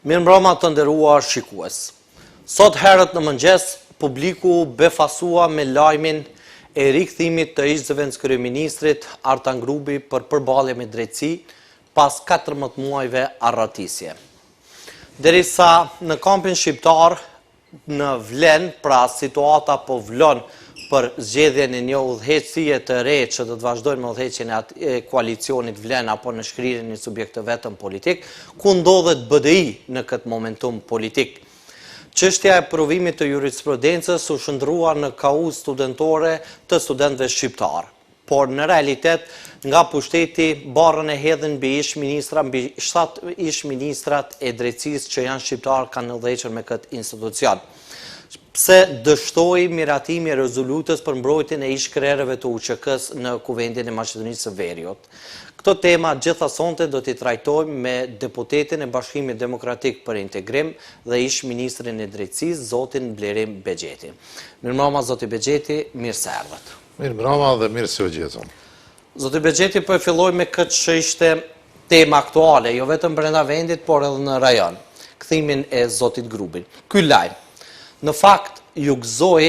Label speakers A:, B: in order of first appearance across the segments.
A: Mirëmbrëma të nderuar shikues. Sot herët në mëngjes, publiku u befasua me lajmin e rikthimit të ish zëvendëskryeministrit Artan Grubi për përballje me drejtësi pas 14 muajve arratisje. Derisa në kampin shqiptar në Vlen, pra situata po vlon për zgjedhjen e një udhëheqësie të re që do të vazhdojnë me udhëheqjen e koalicionit Vlen apo në shkrirjen e një subjekt të vetëm politik, ku ndodhet BDI në këtë momentum politik. Çështja e provimit të jurisprudencës u shndërrua në kauzë studentore të studentëve shqiptarë. Por në realitet, nga pushteti barrën e hedhin mbi ish ministra, mbi 7 ish ministrat e drejtësisë që janë shqiptarë kanë udhëhequr me këtë institucion. Pse dështoi miratimi i rezolutës për mbrojtjen e ish krerëve të UÇK-së në Kuvendin e Maqedonisë së Veriut? Këto tema gjitha sonte do t'i trajtojmë me deputetin e Bashkimit Demokratik për Integrim dhe ish ministrin e Drejtësisë, zotin Blerim Bexheti. Mirëmbrëma zoti Bexheti, mirë se erdhët.
B: Mirëmbrëma dhe mirë se u gjetëm.
A: Zoti Bexheti, po e filloj me këtë që ishte tema aktuale, jo vetëm brenda vendit, por edhe në rajon, kthimin e zotit Grubi. Ky lajm, në fakt, ju gëzoi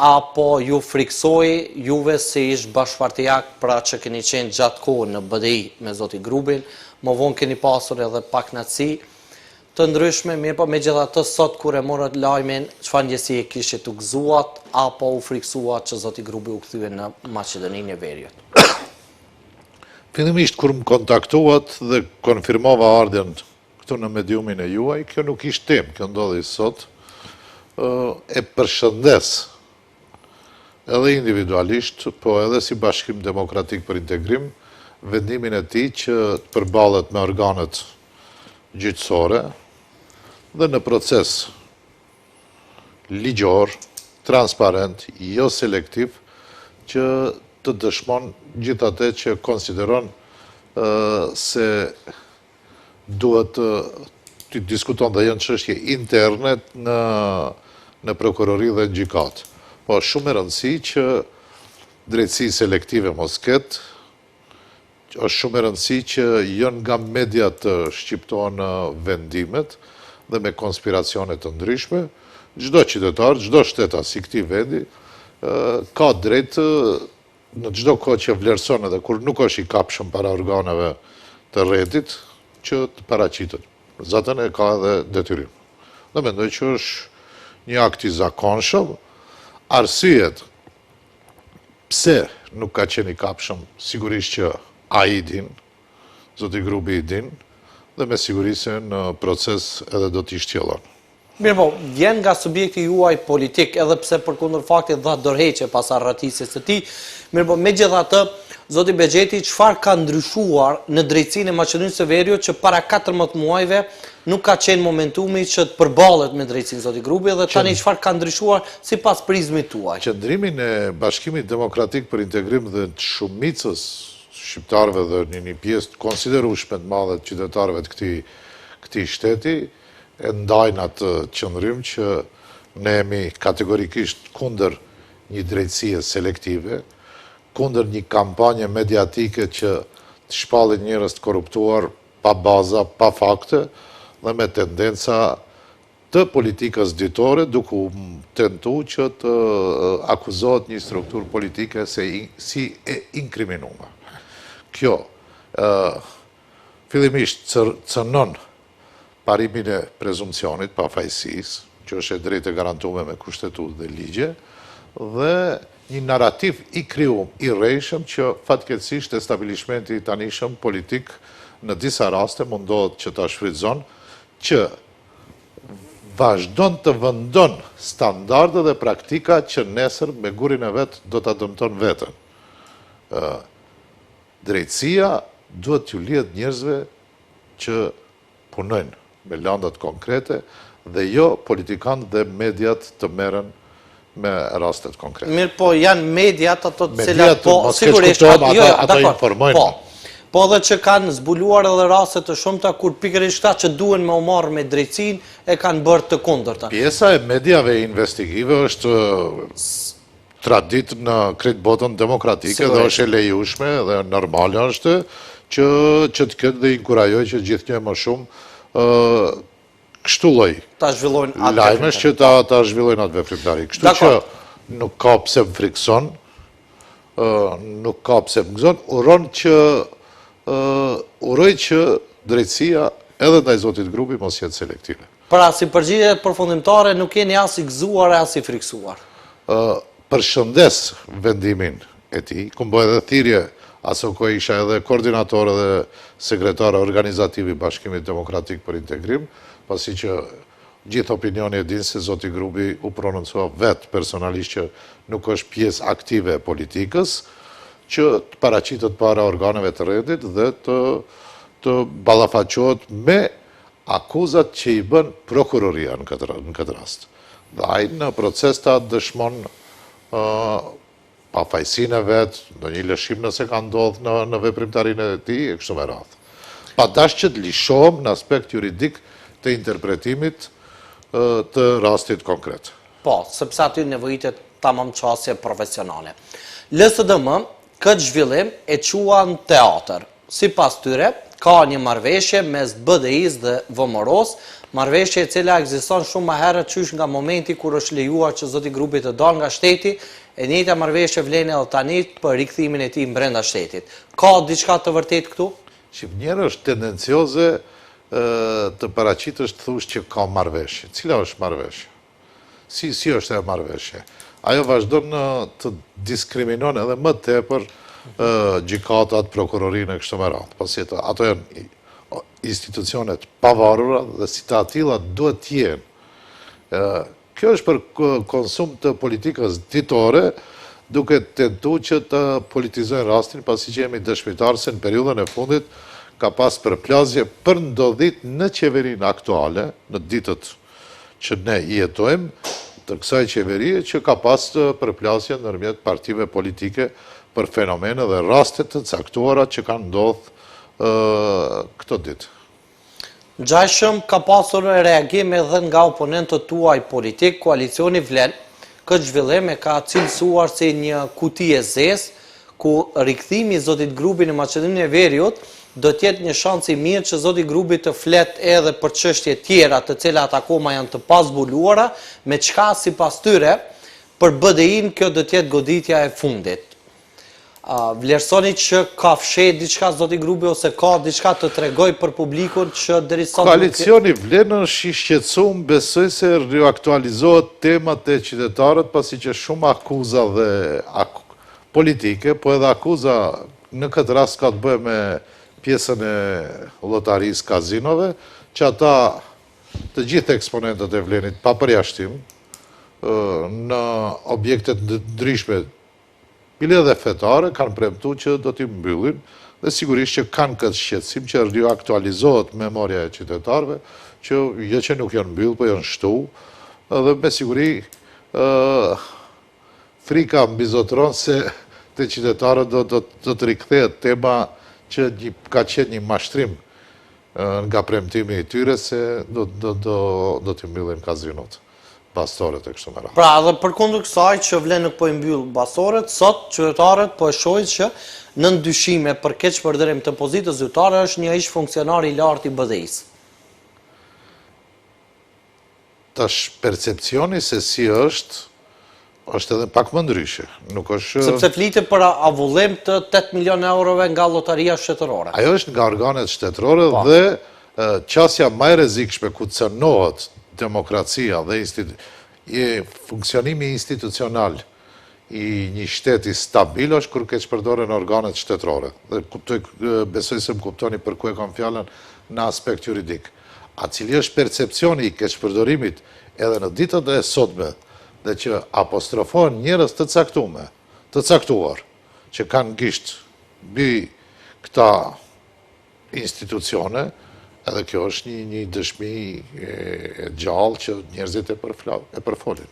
A: apo ju frikësoi juve si ish bashkëpartiak, pra që keni qenë gjatë kohë në BDI me zotin Grubin, më vonë keni pasur edhe pakënaqësi, Të ndryshme, mirëpo megjithatë sot kur e morët lajmin, çfarë ndjesie kishit u gëzuat apo u frikësuat që zoti Grubi u kthye në Maqedoninë e Veriut?
B: Fillimisht kur më kontaktuat dhe konfirmova ardhjen këtu në mediumin e juaj, kjo nuk ishte temë, kjo ndodhi sot, e përshëndes edhe individualisht, po edhe si Bashkim Demokratik për Integrim, vendimin e tij që të përballet me organet gjyqësore dhe në proces ligjor, transparent, jo selektiv, që të dëshmon gjithë atë që konsideron se duhet të diskuton dhe janë çështje interne në në prokurori dhe në gjykatë. Po është shumë me rëndësi që drejtësi selektive mos ketë, Është shumë me rëndësi që jo nga mediat të shqiptohen vendimet dhe me konspiracione të ndryshme. Çdo qytetar, çdo shtetas i këtij vendi ka drejtë në çdo kohë që vlerëson edhe kur nuk është i kapshëm para organeve të rendit që të paraqitet. Zaten e ka edhe detyrim. Dhe mendoj që është një akt i zakonshëm. Arsyet Pse nuk ka qenë i kapshëm, sigurisht që ai i din, zoti Grubi i din, dhe me siguri se në proces edhe do t'i shtjellon.
A: Mirëpo, vjen nga subjekti juaj politik, edhe pse përkundër faktit dha dorëheqje pas arratisjes së tij, mirëpo, megjithatë, zoti Bexheti, çfarë ka ndryshuar në drejtësinë e Maqedonisë së Veriut që para 14 muajve Nuk ka qenë momentumi që të përballet me drejtësinë zoti Grubi dhe tani çfarë ka ndryshuar sipas prizmit
B: tuaj? Qëndrimin e Bashkimit Demokratik për Integrim dhe të shumicës shqiptarëve dhe një një pjesë të konsiderueshme të madhe të qytetarëve të këtij këtij shteti e ndajnë atë qëndrim që ne jemi kategorikisht kundër një drejtësie selektive, kundër një kampanje mediatike që të shpallin njerëz të korruptuar pa baza, pa fakte dhe me tendenca të politikës ditore duke u tentu që të akuzohet një strukturë politike se si e inkriminume. Kjo fillimisht cënon parimin e prezumcionit, pafajësisë, që është e drejtë e garantume me kushtetutë dhe ligje, dhe një narrativ i krijum, i rrejshëm që fatkeqësisht establishmenti i tanishëm politik në disa raste mundohet që ta shfrytëzon, që vazhdon të vendon standarde dhe praktika që nesër me gurin e vet do ta dëmton veten. Drejtësia duhet t'ju lihet njerëzve që punojnë me landat konkrete dhe jo politikanët dhe mediat të merren me rastet konkrete.
A: Mirëpo, janë mediat ato të cilat po, sigurisht,
B: ato, jo, jo, ato informojnë.
A: Po, po dhe që kanë zbuluar edhe raste të shumta, kur pikërisht këta që duhen me u marrë me drejtësinë, e kanë bërë të kundërtën.
B: Pjesa e mediave investigative është traditë në krejt botën demokratike dhe është e lejushme dhe normale është që që të ketë dhe inkurajoj që gjithnjë më shumë ë kështu lloj
A: ta zhvillojnë
B: atë lajmesh që ta ta zhvillojnë atë veprimtari. Kështu që nuk ka pse më frikëson, nuk ka pse më gëzon, uron që uroj që drejtësia edhe ndaj zotit Grubi mos jetë
A: selektive. Pra, si përgjigje përfundimtare nuk jeni as i gëzuar e as i frikësuar.
B: Përshëndes vendimin e tij, kum bo edhe thirrje aso kohë isha edhe koordinator edhe sekretar organizativ i Bashkimit Demokratik për Integrim, pasi që gjithë opinioni e din se zoti Grubi u prononcua vetë personalisht që nuk është pjesë aktive e politikës, që të paraqitet para organeve të rendit dhe të të ballafaqohet me akuzat që i bën prokuroria në këtë në këtë rast. Dhe ai në proces ta dëshmon pafajësinë e vet, ndonjë lëshim nëse ka ndodhë në në veprimtarinë e tij e kështu me radhë. Pa dashtë që të lishohem në aspekt juridik të interpretimit të rastit
A: konkret. Po, sepse aty nevojitet tamam qasje profesionale. LSDM këtë zhvillim e quan teatër. Sipas tyre, ka një marrëveshje mes BDI-së dhe VMRO-së, marrëveshje e cila ekziston shumë më herët qysh nga momenti kur është lejuar që zoti Grubi të dalë nga shteti, e njëjta marrëveshje vlen edhe tani për rikthimin e tij brenda shtetit. Ka diçka të vërtetë këtu?
B: Shif, njëherë është tendencioze të paraqitësh të thush që ka marrëveshje. Cila është marrëveshja? Si si është ajo marrëveshje? Ajo vazhdon të diskriminon edhe më tepër gjykatat, prokurorinë e kështu me radhë. Pasi ato janë institucione të pavarura dhe si të atilla duhet të jenë. Kjo është për konsum të politikës ditore, duke tentu që të politizojnë rastin, pasi që jemi dëshmitarë se në periudhën e fundit ka pas përplasje për ndodhitë në qeverinë aktuale, në ditët që ne jetojmë, të kësaj qeverie që ka pas përplasje ndërmjet partive politike për fenomene dhe raste të caktuara që kanë ndodhë këto ditë.
A: Ngjashëm ka pasur reagim edhe nga oponentët tuaj politikë, koalicioni Vlen, këtë zhvillim e ka cilësuar si një kuti e zezë, ku rikthimi i zotit Grubi në Maqedoninë e Veriut do të jetë një shans i mirë që zoti Grubi të flet edhe për çështje tjera të cilat akoma janë të pazbuluara, me çka sipas tyre për BDI-në kjo do të jetë goditja e fundit. Vlerësoni që ka fshehë diçka zoti Grubi ose ka diçka të tregojë për publikun që deri
B: sot Koalicioni Vlen është i shqetësum, besoj se riaktualizohet tema te qytetarët pasi që shumë akuza dhe politike, po edhe akuza në këtë rast ka të bëjë me pjesën e llotarisë kazinove, që ata të gjithë eksponentët e Vlenit pa përjashtim në objekte të ndryshme, bile edhe fetare, kanë premtu që do t'i mbyllin dhe sigurisht që kanë këtë shqetësim që riaktualizohet memoria e qytetarëve, që jo që nuk janë mbyllë, po janë shtu, edhe me siguri Frika mbizotëron se te qytetarët do do do të rikthehet tema që një ka qenë një mashtrim nga premtimi i tyre se do do do do t'i mbyllin kazinot, bastoret e kështu me
A: radhë. Pra edhe përkundër kësaj që Vlen nuk po i mbyll bastoret, sot qytetarët po e shohin që nën dyshime për keqpërdorim të pozitës zyrtare është një ish funksionar i lartë i
B: BDI-së. Tash percepcioni se si është, është edhe pak më ndryshe. Nuk
A: është... Sepse flitet për avullim të 8 milion eurove nga lotaria
B: shtetërore. Ajo është nga organet shtetërore po. dhe qasja më e rrezikshme ku cenohet demokracia dhe funksionimi institucional i një shteti stabil është kur keqpërdoren organet shtetërore. Dhe kuptoj, besoj se më kuptoni për ku e kam fjalën në aspekt juridik. A cili është percepcioni i keqpërdorimit edhe në ditët e sotme dhe që apostrofohen njerëz të caktume, të caktuar, që kanë gisht mbi këta institucione, edhe kjo është një një dëshmi e gjallë që njerëzit e përfla, e përfolin.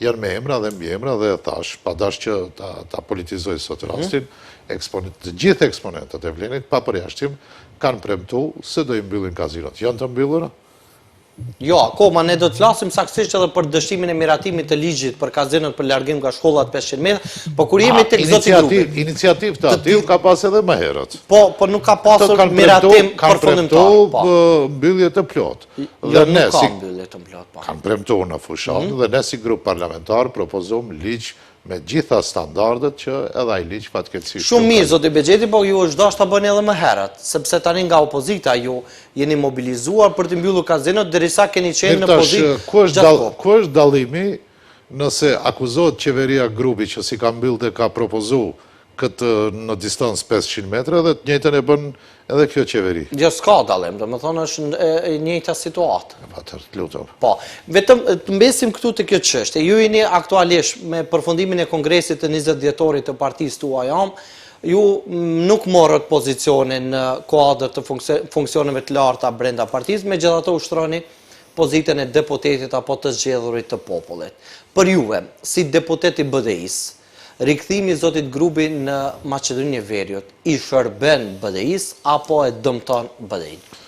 B: Janë me emra dhe mbiemra dhe thash, pa dash që ta, ta politizoj sot mhm. rastin, mm -hmm. të gjithë eksponentët e Vlenit, pa përjashtim, kanë premtu se do i mbyllin kazinot. Janë të mbyllura?
A: Jo, akoma ne do të flasim saktësisht edhe për dështimin e miratimit të ligjit për kazinot për largim nga shkollat 500 metra, po kur jemi tek zoti
B: Grubi. Iniciativë të atillë ka pas edhe më herët.
A: Po, po nuk ka pasur miratim përfundimtar.
B: Kanë premtu po. mbyllje të plotë.
A: Jo, nuk ka mbyllje të plotë.
B: Po. Kanë premtu në fushatë mhm. dhe ne si grup parlamentar propozum ligj me gjitha standardet që edhe ai ligj fatkeqësisht
A: Shumë mirë, zoti Bexheti, po ju është dashtë ta bëni edhe më herët, sepse tani nga opozita ju jeni mobilizuar për të mbyllur kazinot derisa keni qenë në pozitë
B: gjatë kohë. Ku është dallimi nëse akuzohet qeveria Grubi që s'i ka mbyllë dhe ka propozu këtë në distancë 500 metra dhe të njëjtën e bën edhe kjo
A: qeveri. Jo, s'ka dallim, domethënë është e njëjta situatë.
B: E pa të lutem.
A: Po, vetëm të mbesim këtu te kjo çështje. Ju jeni aktualisht me përfundimin e kongresit të 20 dhjetorit të partisë tuaj amë, ju nuk morët pozicione në kuadër të funksioneve të larta brenda partisë, megjithatë ushtroni pozitën e deputetit apo të zgjedhurit të popullit. Për juve, si deputet i BDI-së, Rikthimi i zotit Grubi në Maqedoninë e Veriut i shërben BDI-së apo e dëmton
B: BDI-në?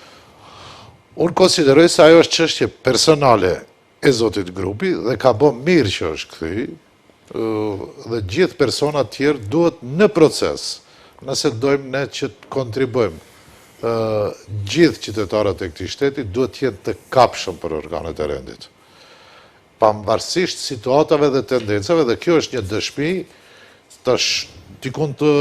B: Unë konsideroj se ajo është çështje personale e zotit Grubi dhe ka bo mirë që është kthy dhe gjithë personat tjerë duhet në proces, nëse dojmë ne që të kontribojmë gjithë qytetarët e këtij shteti duhet të jenë të kapshëm për organet e rendit. Pavarësisht situatave dhe tendencave dhe kjo është një dëshmi, tash dikund të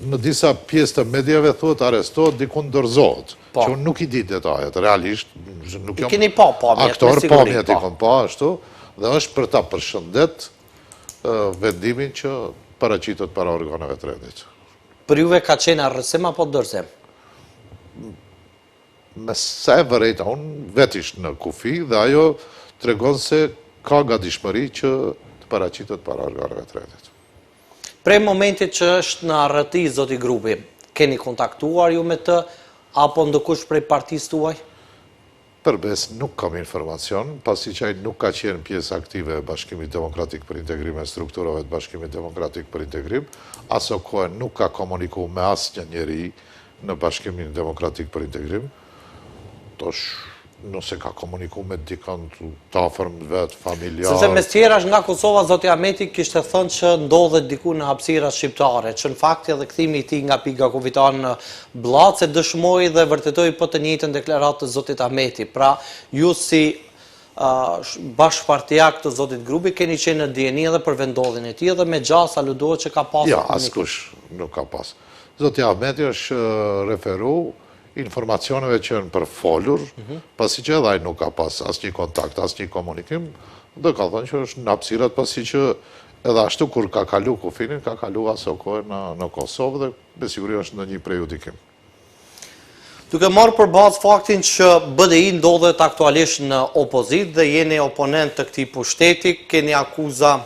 B: në disa pjesë të mediave thuhet arrestohet, dikund dorëzohet. Po. Që unë nuk i di detajet, realisht,
A: nuk jam keni pa
B: pamjet, aktor, pamjet i po. kom pa ashtu, dhe është për ta përshëndet vendimin që paraqitet para organeve të
A: rendit. Për juve ka qenë arrestim apo dorëzim?
B: Me sa e vërejta unë, vetë ish në kufi dhe ajo tregon se ka gatishmëri që të paraqitet para organeve të
A: rendit. Prej momentit që është në arrati zoti Grubi, keni kontaktuar ju me të apo ndokush prej partisë tuaj?
B: Për besë nuk kam informacion, pasi që ai nuk ka qenë pjesë aktive e Bashkimit Demokratik për Integrim e strukturave të Bashkimit Demokratik për Integrim, aso kohe nuk ka komuniku me asnjë njeri në Bashkimin Demokratik për Integrim, tash nëse ka komuniku me dikënd të afërm të vet,
A: familjar... Sepse mes tjerash nga Kosova, zoti Ahmeti kishte thënë që ndodhet diku në hapësirat shqiptare, që në fakt edhe kthimi i tij nga pika kufitare në Bllacë e dëshmoi dhe vërtetoi po të njëjtën deklaratë të zotit Ahmeti. Pra, ju si bashkëpartiak të zotit Grubi keni qenë në dijeni edhe për vendndodhjen e tij dhe me gjasë aludohet që ka
B: pasur Jo, askush nuk ka pas. Zoti Ahmeti është referu informacioneve që janë përfolur, mhm. pasi që edhe ai nuk ka pas asnjë kontakt, asnjë komunikim, dhe ka thënë që është në hapësirat pasi që edhe ashtu kur ka kalu kufinin, ka kalu aso kohe në, në Kosovë dhe me siguri është në një prejudikim.
A: Duke marrë për bazë faktin që BDI ndodhet aktualisht në opozitë dhe jeni oponent të këtij pushteti, keni akuza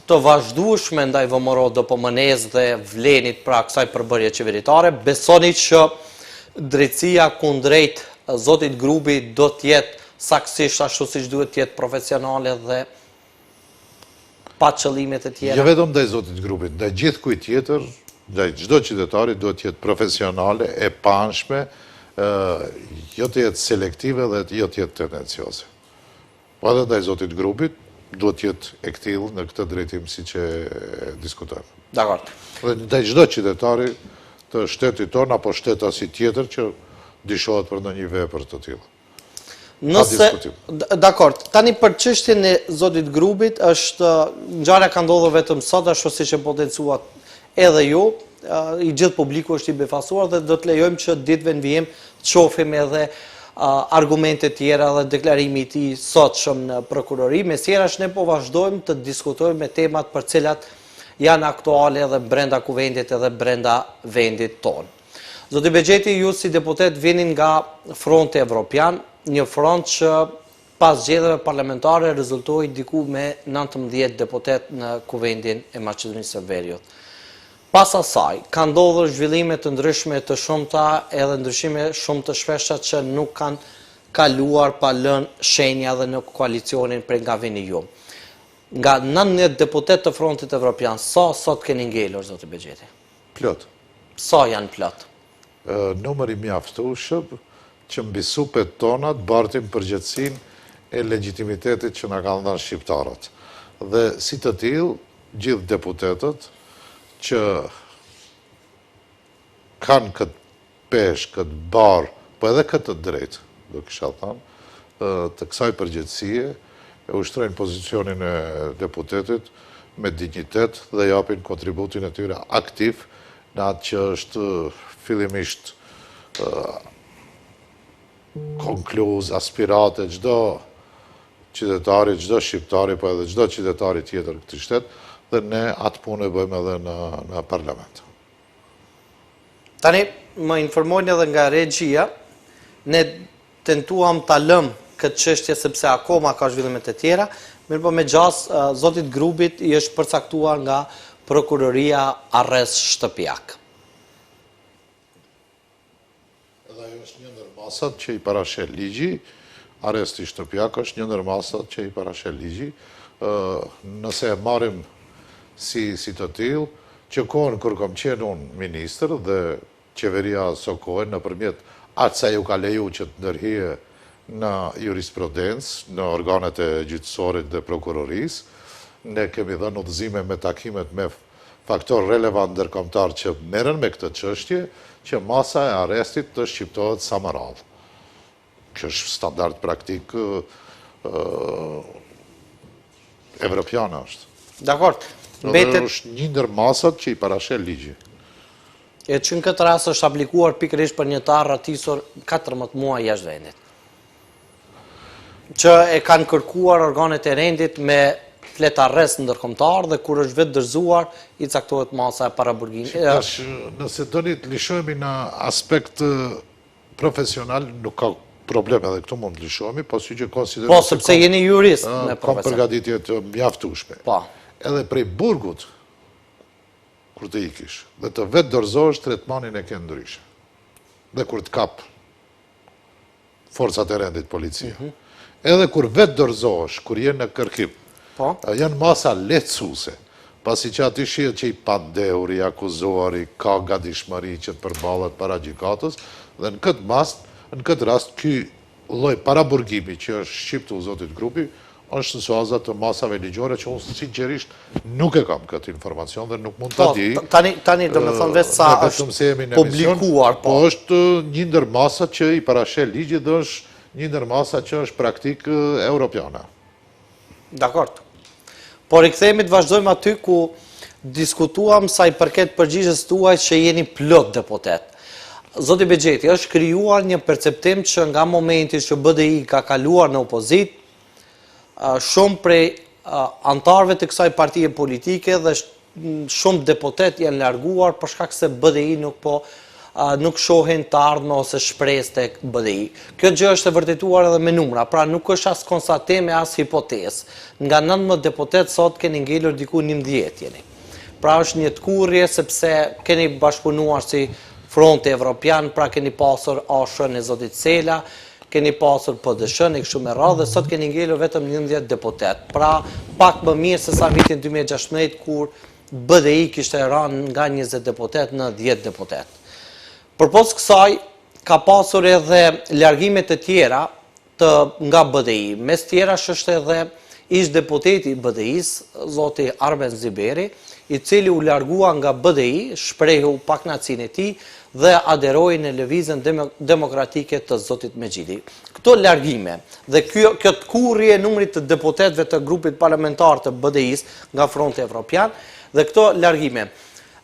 A: të vazhdueshme ndaj VMRO-DPMNE-së dhe VLEN-it pra kësaj përbërje qeveritare, besoni që drejtësia kundrejt zotit Grubi do të jetë saktësisht ashtu siç duhet të jetë profesionale dhe pa qëllime të
B: tjera? Jo vetëm ndaj zotit Grubit, ndaj gjithkujt tjetër, ndaj çdo qytetari duhet të jetë profesionale, e paanshme, jo të jetë selektive dhe jo të jetë tendencioze. Po edhe ndaj zotit Grubit, duhet të jetë e këtillë në këtë drejtim siç e diskutojmë.
A: Dakord.
B: Dhe ndaj çdo qytetari të shtetit tonë apo shtetasi tjetër që dyshohet për ndonjë vepër të
A: tillë. Nëse, dakord, tani për çështjen e zotit Grubit, është, ngjarja ka ndodhur vetëm sot, ashtu siç e potencuat edhe ju, i gjithë publiku është i befasuar dhe do të lejojmë që ditëve në vijim të shohim edhe argumente tjera dhe deklarimi i tij sotshëm në prokurori. Mes tjerash ne po vazhdojmë të diskutojmë me temat për cilat janë aktuale edhe brenda kuvendit edhe brenda vendit tonë. Zoti Bexheti, ju si deputet vini nga Fronti Evropian, një front që pas zgjedhjeve parlamentare rezultoi diku me 19 deputet në kuvendin e Maqedonisë së Veriut. Pas asaj, ka ndodhur zhvillime të ndryshme të shumta edhe ndryshime shumë të shpeshta që nuk kanë kaluar pa lënë shenja edhe në koalicionin prej nga vini ju. Nga 19 deputetë të Frontit Evropian, sa sot keni ngelur, zoti Bexheti?
B: Plot.
A: Sa janë plot?
B: Numër i mjaftueshëm. që mbi supet tona të bartim përgjegjësinë e legjitimitetit që na kanë dhënë shqiptarët. Dhe si të tillë, gjithë deputetët që kanë këtë peshë, këtë barrë, po edhe këtë të drejtë, do kisha thënë, të kësaj përgjegjësie, e ushtrojnë pozicionin e deputetit me dinjitet dhe japin kontributin e tyre aktiv në atë që është fillimisht konkluzë, aspiratë e çdo qytetari, çdo shqiptari, po edhe çdo qytetari tjetër në këtë shtet, dhe ne atë punë e bëjmë edhe në, në parlament.
A: Tani, më informojnë edhe nga regjia, ne tentuam ta lëmë këtë çështje sepse akoma ka zhvillime të tjera, mirëpo me gjasë zotit Grubit i është përcaktuar nga prokuroria arrest shtëpiak.
B: Edhe ajo është një ndër masat që i parasheh ligji, arresti shtëpiak është një ndër masat që i parasheh ligji, nëse e marrim si si të tillë, që kohën kur kam qenë unë ministër dhe qeveria asokohe nëpërmjet aq sa ju ka leju që të ndërhyjë në jurisprudencë, në organet e gjyqësorit dhe prokurorisë, ne kemi dhënë udhëzime me takimet me faktorë relevantë ndërkombëtarë që merren me këtë çështje, që masa e arrestit të shqiptohet sa më rrallë. Kjo është standard praktik evropiane është.
A: Dakord.
B: Mbetet është një ndër masat që i parasheh ligji.
A: E që në këtë rast është aplikuar pikërisht për një të arratisur 14 muaj jashtë vendit. Që e kanë kërkuar organet e rendit me fletarrest ndërkombëtar dhe kur është vetëdorëzuar, i caktohet masa e
B: paraburgimit. Tash, nëse doni të lëshohemi në aspekt profesional, nuk ka problem edhe këtu mund të lëshohemi, pasi që
A: konsideroj... Po, sepse jeni jurist me
B: profesion. Kam përgatitje të mjaftueshme.
A: Po.
B: Edhe prej burgut, kur të ikish, dhe të vetëdorëzohesh, tretmanin e ke ndryshe. Dhe kur të kap forcat e rendit policia. Mhm. Edhe kur vetëdorëzohesh, kur je në kërkim,
A: po.
B: janë masa lehtësuese, pasi që aty shihet që i pandehuri, i akuzuari, ka gatishmëri që të përballet para gjykatës, dhe në këtë mast, në këtë rast, ky lloj paraburgimi që është shqiptu zotit Grubi, është në suaza të masave ligjore që unë sinqerisht nuk e kam këtë informacion dhe nuk mund ta
A: po, di. Tani, tani domethënë veç sa është publikuar.
B: Po, po është një ndër masat që i parasheh ligji dhe është një ndër masat që është praktikë europiane.
A: Dakord. Po rikthehemi të vazhdojmë aty ku diskutuam sa i përket përgjigjes tuaj që jeni plot deputet. Zoti Bexheti, është krijuar një perceptim që nga momenti që BDI ka kaluar në opozitë, shumë prej anëtarëve të kësaj partie politike dhe shumë deputetë janë larguar për shkak se BDI nuk po nuk shohin të ardhme ose shpresë tek BDI. Kjo gjë është e vërtetuar edhe me numra, pra nuk është as konstatim e as hipotezë. Nga 19 deputetë sot keni ngelur diku 11 jeni. Pra është një tkurrje sepse keni bashkëpunuar si Fronti Evropian, pra keni pasur ASH-në e zotit Sela, keni pasur PDSH-në e kështu me radhë dhe sot keni ngelur vetëm 11 deputetë. Pra pak më mirë se sa vitin 2016 kur BDI kishte ranë nga 20 deputetë në 10 deputetë. Përpos kësaj, ka pasur edhe largime të tjera të nga BDI. Mes tjerash është edhe ish deputeti i BDI-së, zoti Arben Ziberi, i cili u largua nga BDI, shprehu pakënaqësinë e tij dhe aderoi në Lëvizjen Demokratike të zotit Mexhiti. Këto largime dhe kjo kjo tkurrje e numrit të deputetëve të grupit parlamentar të BDI-së nga Fronti Evropian dhe këto largime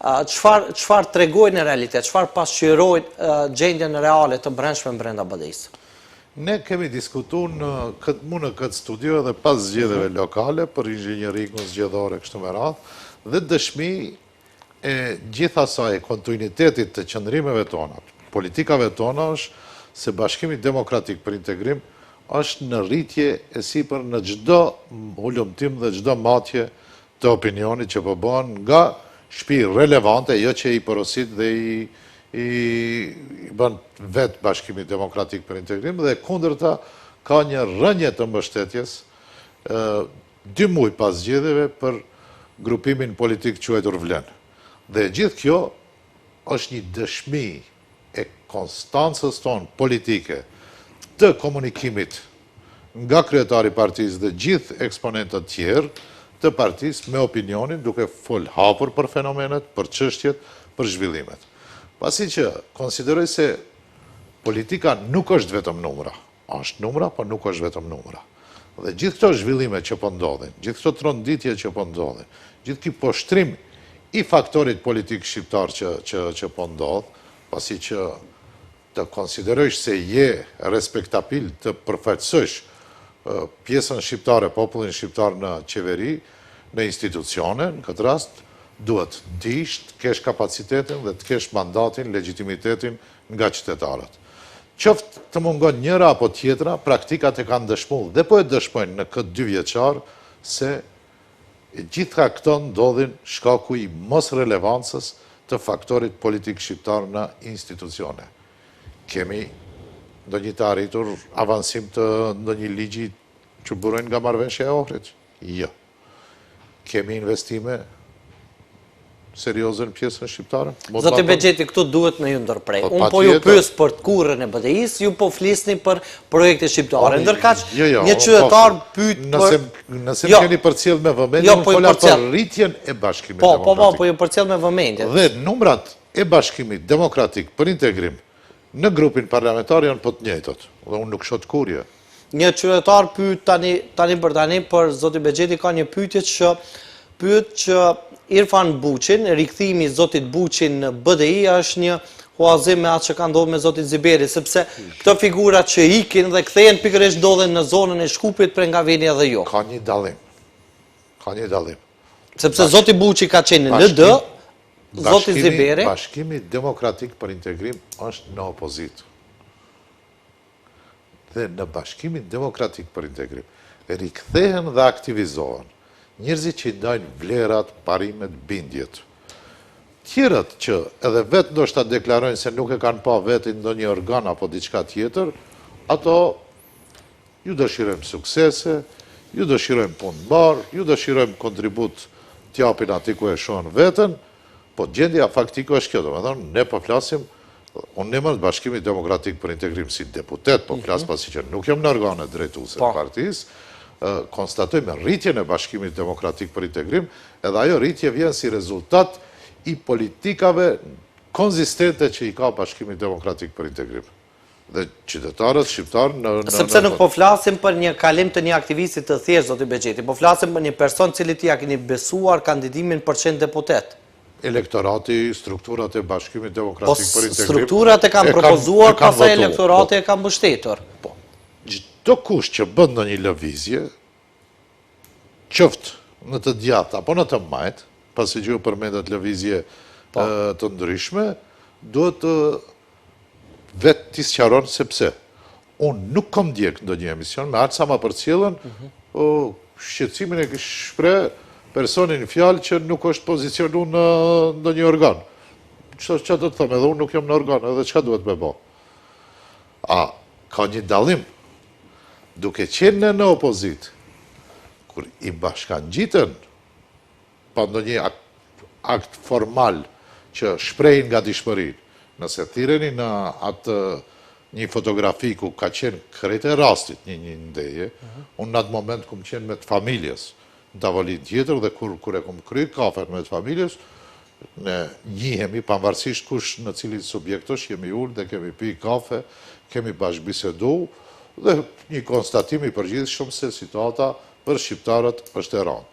A: çfarë çfarë tregojnë në realitet, çfarë pasqyrojnë gjendjen reale të brendshme brenda
B: BDI-së? Ne kemi diskutu në këtë, mu në këtë studio edhe pas zgjedhjeve mhm. lokale për inxhinierikun zgjedhor e kështu me radhë dhe dëshmi e gjithë asaj kontinuitetit të qëndrimeve tona, politikave tona është se Bashkimi Demokratik për Integrim është në rritje e sipër në çdo hulumtim dhe çdo matje të opinionit që po bëhen nga shpi relevante, jo që i porosit dhe i i bën vetë Bashkimi Demokratik për Integrim dhe e kundërta ka një rënie të mbështetjes dy muaj pas zgjedhjeve për grupimin politik quajtur Vlen. Dhe e gjithë kjo është një dëshmi e konstancës tonë politike. të komunikimit nga kryetari i partisë dhe gjithë eksponentët tjerë të partisë me opinionin duke fol hapur për fenomenet, për çështjet, për zhvillimet. Pasi që konsideroj se politika nuk është vetëm numra. Është numra, por nuk është vetëm numra. Dhe gjithë këto zhvillime që po ndodhin, gjithë këto tronditje që po ndodhin, gjithë ky poshtrim i faktorit politik shqiptar që që që po ndodh, pasi që të konsiderojsh se je respektabil të përfaqësosh pjesën shqiptare, popullin shqiptar në qeveri, në institucione, në këtë rast, duhet të dish, të kesh kapacitetin dhe të kesh mandatin, legjitimitetin nga qytetarët. Qoftë të mungon njëra apo tjetra, praktikat e kanë dëshmu dhe po e dëshmojnë në këtë dyvjeçar se gjitha këto ndodhin shkaku i mosrelevancës të faktorit politik shqiptar në institucione. Kemi ndonjë të arritur avansim të ndonjë ligji që burojnë nga marrëveshja e Ohrit? Jo. Kemi investime serioze në pjesën shqiptare?
A: Zoti Bexheti, këtu duhet me ju ndërpre. Po, Unë po ju pyes për tkurrjen e BDI-së, ju po flisni për projekte shqiptare. Ndërkaq, jo, jo, një qytetar po, pyet
B: për... Nëse më jo. keni përcjellë me vëmendje, unë po fola për rritjen e bashkimit
A: po, po, demokratik. Po, po, po ju përcjell me vëmendje.
B: Dhe numrat e bashkimit demokratik për integrim në grupin parlamentar janë po të njëjtët. Dhe unë nuk shoh tkurrje.
A: Një qytetar pyet tani tani për tani, por zoti Bexheti ka një pyetje që pyet që Irfan Bucin, rikthimi i zotit Bucin në BDI është një huazim me atë që ka ndodhur me zotin Ziberi, sepse këto figura që ikin dhe kthehen pikërisht ndodhen në zonën e Shkupit prej nga vini edhe ju.
B: Ka një dallim. Ka një dallim.
A: Sepse zoti Buci ka qenë në LD, zoti Ziberi
B: Bashkimi Demokratik për Integrim është në opozitë. dhe në Bashkimin Demokratik për Integrim rikthehen dhe aktivizohen njerëzit që i ndajnë vlerat, parimet, bindjet. Tjerët që edhe vetë ndoshta deklarojnë se nuk e kanë pa veten ndonjë organ apo diçka tjetër, ato ju dëshirojmë suksese, ju dëshirojmë punë mbarë, ju dëshirojmë kontribut t'japin aty ku e shohin veten, Po gjendja faktike është kjo, domethënë, ne po flasim, unë në emër të Bashkimit Demokratik për Integrim si deputet, po flas mhm. pasi që nuk jam në organet drejtuese të po. partisë, konstatojmë rritjen e Bashkimit Demokratik për Integrim, edhe ajo rritje vjen si rezultat i politikave konzistente që i ka Bashkimi Demokratik për Integrim. Dhe qytetarët shqiptarë
A: në... Sepse nuk po flasim për një kalim të një aktivisti të thjeshtë, zoti Bexheti, po flasim për një person cilit ia keni besuar kandidimin për qenë deputet.
B: Elektorati, strukturat e Bashkimit Demokratik po, për
A: Integrim... Strukturat e kanë propozuar, pastaj elektorati po. e ka mbështetur.
B: Po, çdokush që bën ndonjë lëvizje, qoftë në të djathtë apo në të majtë, pasi që ju përmendët lëvizje po. të ndryshme, duhet të vetë t'i sqaron sepse unë nuk kom ndjek ndonjë emision, me aq sa ma përcjellën, mhm. shqetësimin e kish shpreh personi në fjalë që nuk është pozicionu në ndonjë organ. Që, që do të them, edhe unë nuk jam në organ, edhe çka duhet me bo? A, ka një dallim, duke qenë në në opozitë, kur i bashkangjiten pa ndonjë akt formal që shprehin gatishmërinë, nëse thirreni në atë një fotografi ku ka qenë krejt e rastit një një ndeje, mhm. unë në atë moment kum qenë me të familjes, në tavolinë tjetër dhe kur, kur e kum kry kafen me të familjes, ne njihemi pavarësisht kush në cilin subjekt është, jemi ulë dhe kemi pi kafe, kemi bashkëbisedu dhe një konstatim i përgjithshëm se situata për shqiptarët është e rëndë.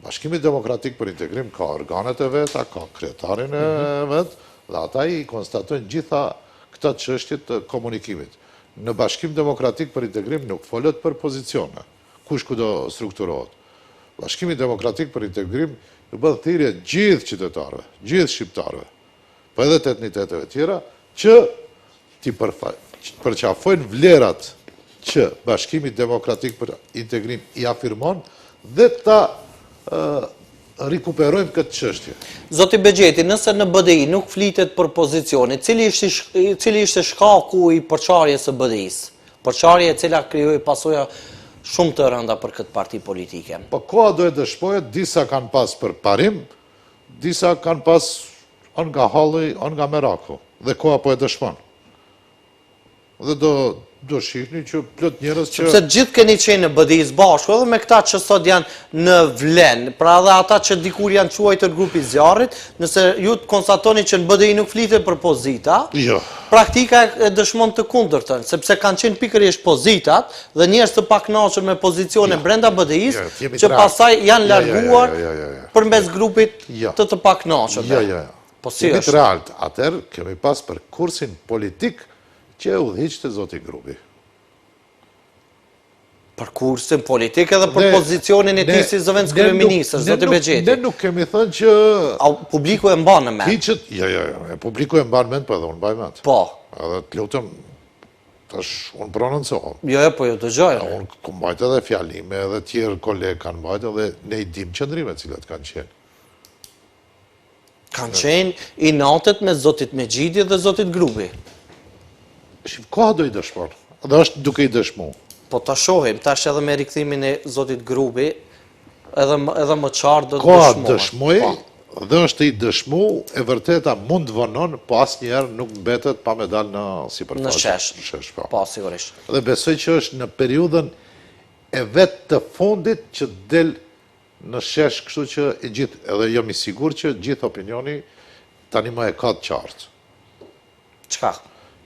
B: Bashkimi Demokratik për Integrim ka organet e veta, ka kryetarin e mhm. vet dhe ata i konstatojnë gjitha këta çështje të komunikimit. Në Bashkim Demokratik për Integrim nuk folet për pozicione, kush ku do strukturohet. Bashkimi Demokratik për Integrim ju bën thirrje gjithë qytetarëve, gjithë shqiptarëve, po edhe të etniteteve tjera, që t'i përqafojnë vlerat që Bashkimi Demokratik për Integrim i afirmon dhe ta rikuperojmë këtë çështje.
A: Zoti Bexheti, nëse në BDI nuk flitet për pozicione, cili ishte cili ishte shkaku i përçarjes së BDI-së? Përçarje e cila krijoi pasoja shumë të rënda për këtë parti politike.
B: Po koha do e dëshmojë, disa kanë pas për parim, disa kanë pas o nga halli, o nga meraku, dhe koha po e dëshmon. Dhe do do shihni që plot njerëz
A: që Sepse të gjithë keni qenë në BDI së bashku, edhe me këta që sot janë në Vlen, pra edhe ata që dikur janë quajtur grupi i zjarrit, nëse ju të konstatoni që në BDI nuk flitet për pozita,
B: jo.
A: praktika e dëshmon të kundërtën, sepse kanë qenë pikërisht pozitat dhe njerëz të pakënaqur me pozicione jo. brenda BDI-së, jo, që pastaj janë larguar përmes grupit të të pakënaqurve.
B: Jo, jo, jo.
A: Po si
B: është? Jemi real, atëherë kemi pas për kursin politik Që e udhëhiqte zoti
A: Grubi. Për kursin politik edhe për pozicionin e tij si zëvendëskryeministër, zoti Bexheti.
B: Ne nuk kemi thënë që...
A: Publiku e mban në mend.
B: Hiqet, jo, jo, jo, publiku e mban mend, po edhe unë mbaj mend.
A: Po.
B: Edhe të lutem, tash unë prononcohem.
A: Jo, jo, po ju dëgjoj.
B: Unë kom mbajt edhe fjalime, edhe tjerë kolegë kanë mbajt, edhe ne i dim qëndrimet cilat kanë qenë.
A: Kanë qenë inatet mes zotit Mexhiti dhe zotit
B: Grubi. Shif, koha do i dëshmon, dhe është duke i dëshmu.
A: Po ta shohim, tash edhe me rikthimin e zotit Grubi, edhe, edhe më qartë do
B: të dëshmohet. Koha dëshmoi, po. dhe është i dëshmu, e vërteta mund të vonon, po asnjëherë nuk mbetet pa me dalë në
A: sipërfaqe. Në shesh. Në
B: shesh, po.
A: Po, sigurisht.
B: Dhe besoj që është në periudhën e vet të fundit që del në shesh, kështu që e gjithë, edhe jam i sigurt që gjithë opinioni tani më e ka të
A: qartë. Çka?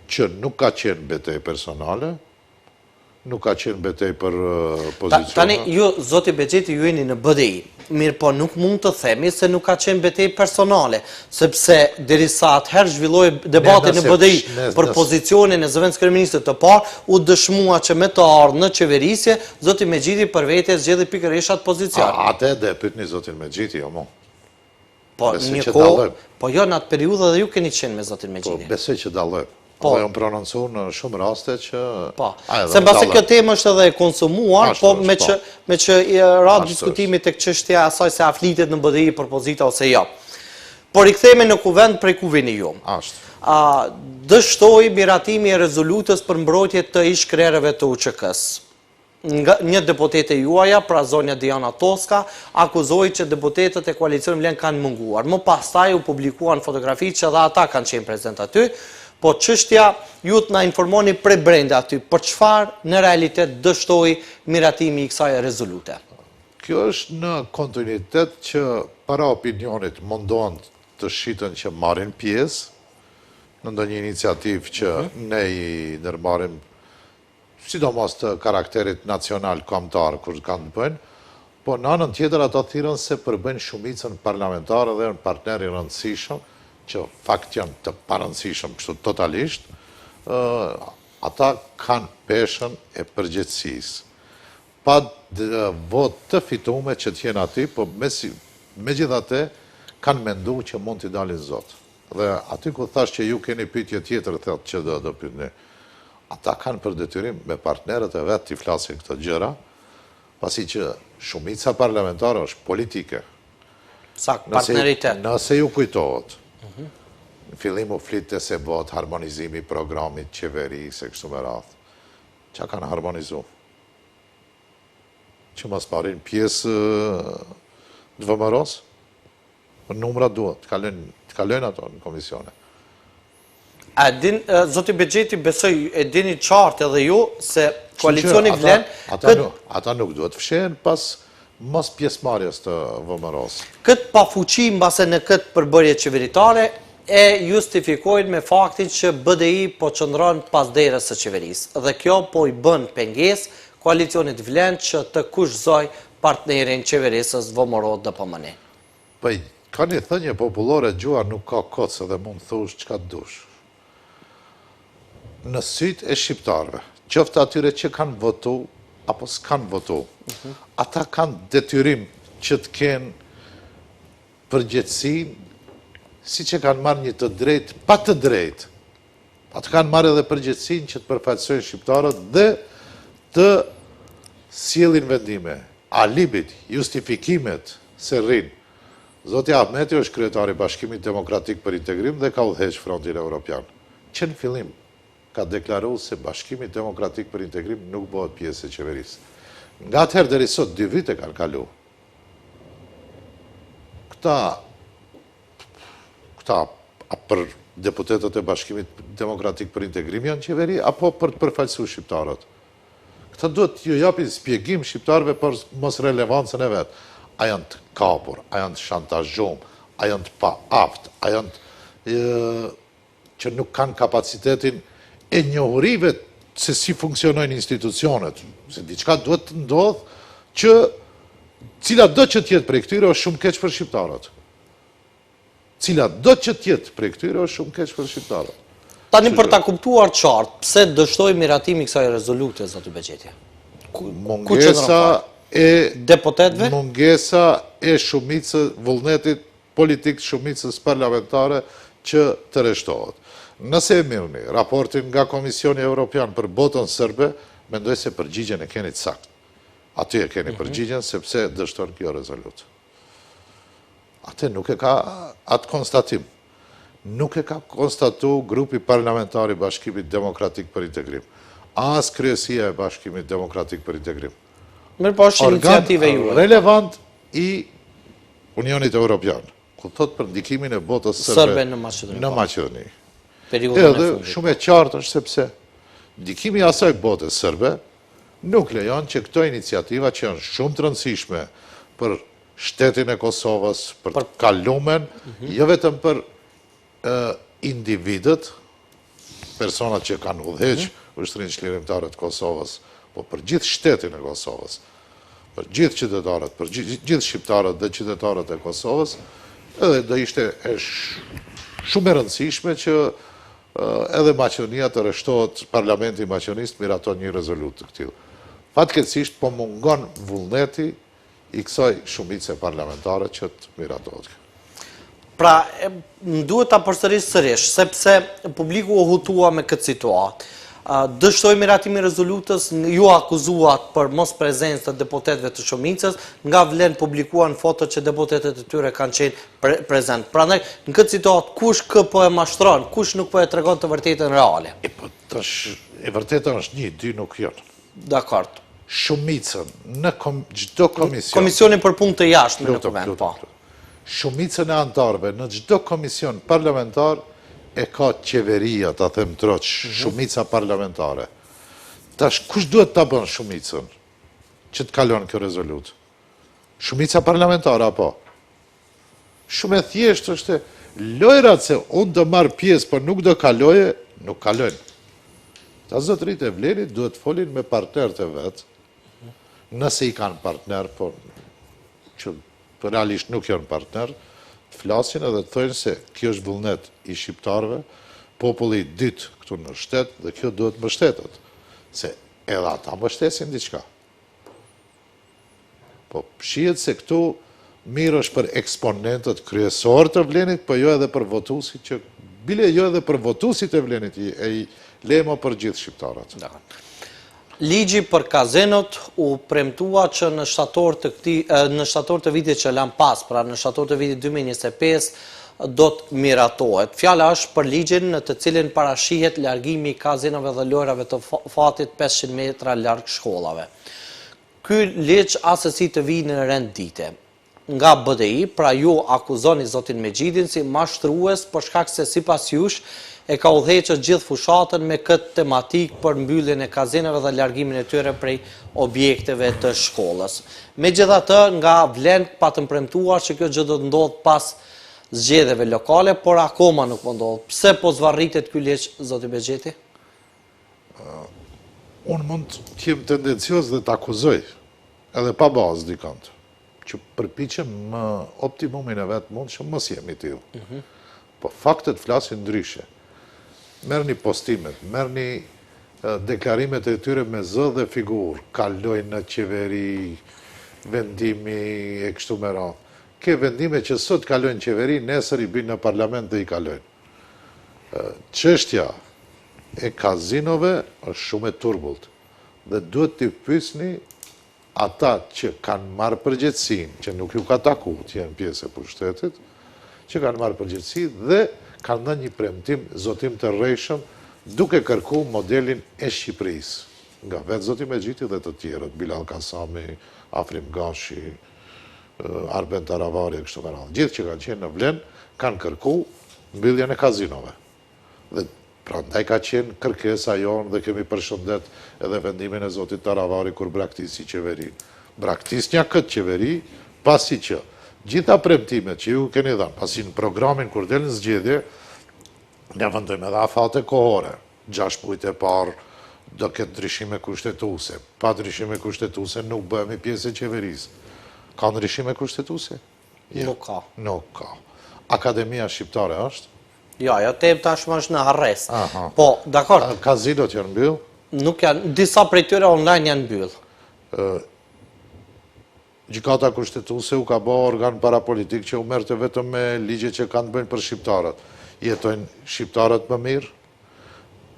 B: Që nuk ka qenë betejë personale, nuk ka qenë betejë për pozicione.
A: Tani, ju, zoti Bexheti, ju jeni në BDI, mirëpo nuk mund të themi se nuk ka qenë betejë personale, sepse derisa atëherë zhvillohej debati në BDI për pozicionin e zëvendëskryeministrit të parë, u dëshmua që me të ardhë në qeverisje, Zoti Mexhiti për vete zgjedhi pikërisht atë
B: pozicion. A, atë do e pyetni zotin Mexhiti, jo mu.
A: Po, një kohë, po jo në atë periudhë edhe ju keni qenë me zotin Mexhiti.
B: Po, besoj që dallojmë. Po. Dhe jam prononcu në shumë raste që...
A: Po, se mbase kjo temë është edhe e konsumuar, po me po. që, me që ra diskutimi tek çështja e asaj se a flitet në BDI për pozita ose jo. Po rikthehemi në kuvend prej ku vini ju.
B: Ashtu.
A: A, dështoi miratimi i rezolutës për mbrojtje të ish-krerëve të UÇK-së. Nga një deputete juaja, pra zonja Diana Toska, akuzoi që deputetët e koalicionit Vlen kanë munguar. Më pastaj u publikuan fotografi që edhe ata kanë qenë prezent aty, po çështja ju të na informoni prej brenda aty, për çfarë në realitet dështoi miratimi i kësaj rezolute.
B: Kjo është në kontinuitet që para opinionit mundohen të shiten që marrin pjesë në ndonjë iniciativë që mhm. ne i ndërmarrim sidomos të karakterit nacional kombëtar kur kanë të bëjnë, po në anën tjetër ata thirren se përbëjnë shumicën parlamentare dhe janë partner i rëndësishëm, që fakt janë të parëndësishëm kështu totalisht, ata kanë peshën e përgjegjësisë. Pa votë të fitume që të jenë aty, po megjithatë kanë mendu që mund t'i dalin zot. Dhe aty ku thashë që ju keni pyetje tjetër thotë që do do pyetni. Ata kanë për detyrim me partnerët e vet t'i flasin këto gjëra, pasi që shumica parlamentare është
A: politike. Saktë, partneritet.
B: Nëse ju kujtohet, mhm. në fillim u flitte se bëhet harmonizimi i programit qeverisë e kështu me radhë. Ça kanë harmonizu? Që mos marrin pjesë të VMRO-së? Po numrat duhet, të kalojnë, të kalojnë ato në
A: komisione. A din, zoti Bexheti, besoj, e dini qartë edhe ju, se koalicioni
B: vlen... Ata, nuk, ata nuk duhet të fshehen pas mos pjesëmarrjes të
A: VMRO-së. Këtë pafuqi mbase në këtë përbërje qeveritare, e justifikojnë me faktin që BDI po qëndron pas derës së qeverisë. Dhe kjo po i bën pengesë koalicionit vlen që të kushtëzojë partnerin qeverisës VMRO DPMNE.
B: Po, ka një thënie popullore gjuha nuk ka kocë dhe mund të thush çka të dush. Në sytë e shqiptarëve, qoftë atyre që kanë votu apo s'kanë votu, mhm. ata kanë detyrim që të kenë përgjegjësinë siç e kanë marrë një të drejtë, pa të drejtë, Ata kanë marrë edhe përgjegjësinë që të përfaqësojnë shqiptarët dhe të sjellin vendime. Alibit, justifikimet se rrinë. Zoti Ahmeti është kryetar i Bashkimit Demokratik për Integrim dhe ka udhëheq Frontin Evropian. Që në fillim ka deklaru se Bashkimi Demokratik për Integrim nuk bëhet pjesë e qeverisë. Nga atëherë deri sot dy vite kanë kalu. Këta Këta, a për Deputetët e Bashkimit Demokratik për Integrim janë qeveri, apo për të përfaqësu shqiptarët? Këta duhet t'ju japin shpjegim shqiptarëve për mosrelevancën e vet. A janë të kapur, a janë të shantazhum, a janë të paaftë, a janë të që nuk kanë kapacitetin e njohurive se si funksionojnë institucionet, se diçka duhet të ndodhë që cilado që të jetë prej këtyre është shumë keq për shqiptarët. Cilado që të jetë prej këtyre është shumë keq për
A: shqiptarët. Tani për ta kuptuar qartë, pse dështoi miratimi i kësaj rezolute, zoti Bexheti?
B: Mungesa e
A: deputetëve?
B: Mungesa e shumicës vullnetit politik shumicës parlamentare që të rreshtohet. Nëse e mirrni raportin nga Komisioni Evropian për botën serbe, mendoj se përgjigjen e keni të saktë. Aty e keni mhm. përgjigjen sepse dështon kjo rezolutë. Atë nuk e ka atë konstatim. Nuk e ka konstatu grupi parlamentar i Bashkimit Demokratik për Integrim. As kryesia e Bashkimit Demokratik për
A: Integrim. Mirëpo është iniciativë e juaj.
B: Relevant i Unionit Europian, ku thotë për ndikimin e botës serbe
A: në Maqedoni.
B: Në Maqedoni. Edhe shumë e qartë është sepse ndikimi i asaj bote serbe nuk lejon që këto iniciativa që janë shumë të rëndësishme për shtetin e Kosovës, për të kalumen, mhm. jo vetëm për individët, personat që kanë udhëheq mhm. ushtrinë çlirimtare të Kosovës, po për gjithë shtetin e Kosovës, për gjithë qytetarët, për gjithë shqiptarët dhe qytetarët e Kosovës, edhe do ishte e shumë e rëndësishme që edhe Maqedonia të rreshtohet, Parlamenti i Maqedonisë të miraton një rezolutë të këtillë. Fatkeqësisht po mungon vullneti i kësaj shumice parlamentare që të miratohet kjo.
A: Pra, më duhet ta përsëris sërish, sepse publiku u hutua me këtë situatë. Dështoi miratimi i rezolutës, ju akuzuat për mosprezencë të deputetëve të shumicës, nga vlen publikuan foto që deputetët e tyre kanë qenë prezent. Prandaj, në këtë situatë, kush kë po e mashtron, kush nuk po e tregon të vërtetën
B: reale? E po, tash, e vërteta është një, dy nuk janë.
A: Dakord.
B: Shumicën në çdo
A: komision. Komisionin për punë të jashtme në kuvend, po.
B: Shumicën e anëtarëve në çdo komision parlamentar e ka qeveria, ta them troç, mhm. shumica parlamentare. Tash kush duhet ta bën shumicën që të kalon kjo rezolutë? Shumica parlamentare apo? Shumë e thjeshtë është lojrat se unë do marr pjesë, por nuk do kaloje, nuk kalojnë. Ta zotëritë e vlenit duhet të folin me partnerët e vet, nëse i kanë partner, po që realisht nuk janë partner, të flasin edhe të thojnë se kjo është vullnet i shqiptarëve, populli i dytë këtu në shtet dhe kjo duhet mbështetet, se edhe ata mbështesin diçka. Po shihet se këtu mirë është për eksponentët kryesorë të vlenit, po jo edhe për votuesit që bile jo edhe për votuesit e vlenit, e le mo për gjithë shqiptarët.
A: Ligji për kazinot u premtua që në shtator të këtij në shtator të vitit që lamë pas, pra në shtator të vitit 2025 do të miratohet. Fjala është për ligjin në të cilin parashihet largimi i kazinove dhe lojrave të fatit 500 metra larg shkollave. Ky ligj assesi të vijë në rend dite. Nga BDI, pra ju akuzoni zotin Mexhitin si mashtrues për shkak se sipas jush e ka udhëhequr gjithë fushatën me këtë tematikë për mbylljen e kazinove dhe largimin e tyre prej objekteve të shkollës. Megjithatë, nga Vlen patën premtuar që kjo gjë do të ndodhë pas zgjedhjeve lokale, por akoma nuk po ndodh. Pse po zvarritet ky ligj, zoti Bexheti?
B: Unë mund të jem tendencioz dhe të akuzoj, edhe pa bazë dikënd, që përpiqem në optimumin e vet mundshëm mos jem i tillë. Mhm. Po faktet flasin ndryshe. Merrni postimet, merrni deklarimet e tyre me zë dhe figurë, kaloi në qeveri, vendimi e kështu me radhë. Ke vendime që sot kalojnë qeveri, nesër i bijnë në parlament dhe i kalojnë. Çështja e kazinove është shumë e turbullt dhe duhet t'i pyesni ata që kanë marrë përgjegjësinë, që nuk ju ka taku të jenë pjesë e pushtetit, që kanë marrë përgjegjësi dhe kanë dhënë një premtim, zotim të rrejshëm, duke kërku modelin e Shqipërisë, nga vetë zoti Mexhiti dhe të tjerët, Bilall Kasami, Afrim Gashi, Arben Taravari e kështu me radhë. Gjithë që kanë qenë në Vlen kanë kërku mbylljen e kazinove. Dhe prandaj ka qenë kërkesa jonë dhe kemi përshëndet edhe vendimin e zotit Taravari kur braktisi qeverinë. Braktisnja këtë qeveri, pasi që gjitha premtimet që ju keni dhënë, pasi në programin kur del në zgjedhje, ne vendojmë edhe afate kohore, 6 mujt e parë do ketë ndryshime kushtetuese, pa ndryshime kushtetuese nuk bëhemi pjesë e qeverisë. Ka ndryshime kushtetuese?
A: Jo. Nuk ka.
B: Nuk ka. Akademia Shqiptare është?
A: Jo, ajo temë tashmë është në harresë. Po, dakord.
B: Kazinot janë mbyll?
A: Nuk janë, disa prej tyre online janë mbyll.
B: Gjykata Kushtetuese u ka bo organ parapolitik që u merrte vetëm me ligje që kanë të bëjnë për shqiptarët. Jetojnë shqiptarët më mirë?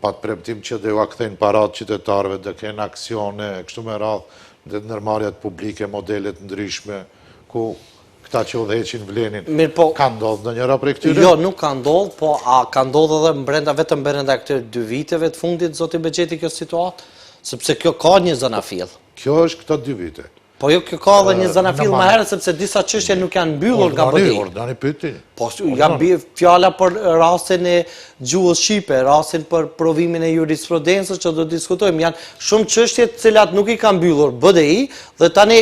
B: Pat premtim që do ua kthejnë paratë qytetarëve, do kenë aksione, kështu me radhë, dhe ndërmarrjet publike, modele të ndryshme, ku këta që udhëheqin VLEN-in.
A: Mirëpo,
B: ka ndodhë ndonjëra prej këtyre?
A: Jo, nuk ka ndodhë, po a ka ndodhë edhe brenda, vetëm brenda këtyre dy viteve të fundit, zoti Bexheti, kjo situatë? Sepse kjo ka një zanafillë.
B: Kjo është këto dy vite.
A: Po jo, kjo ka edhe një zanafillë më herët, sepse disa çështje nuk janë mbyllur nga
B: BDI. Urdhnoni pyetni.
A: Po, jam bi fjala për rastin e gjuhës shqipe, rastin për provimin e jurisprudencës që do diskutojmë. Janë shumë çështje të cilat nuk i ka mbyllur BDI dhe tani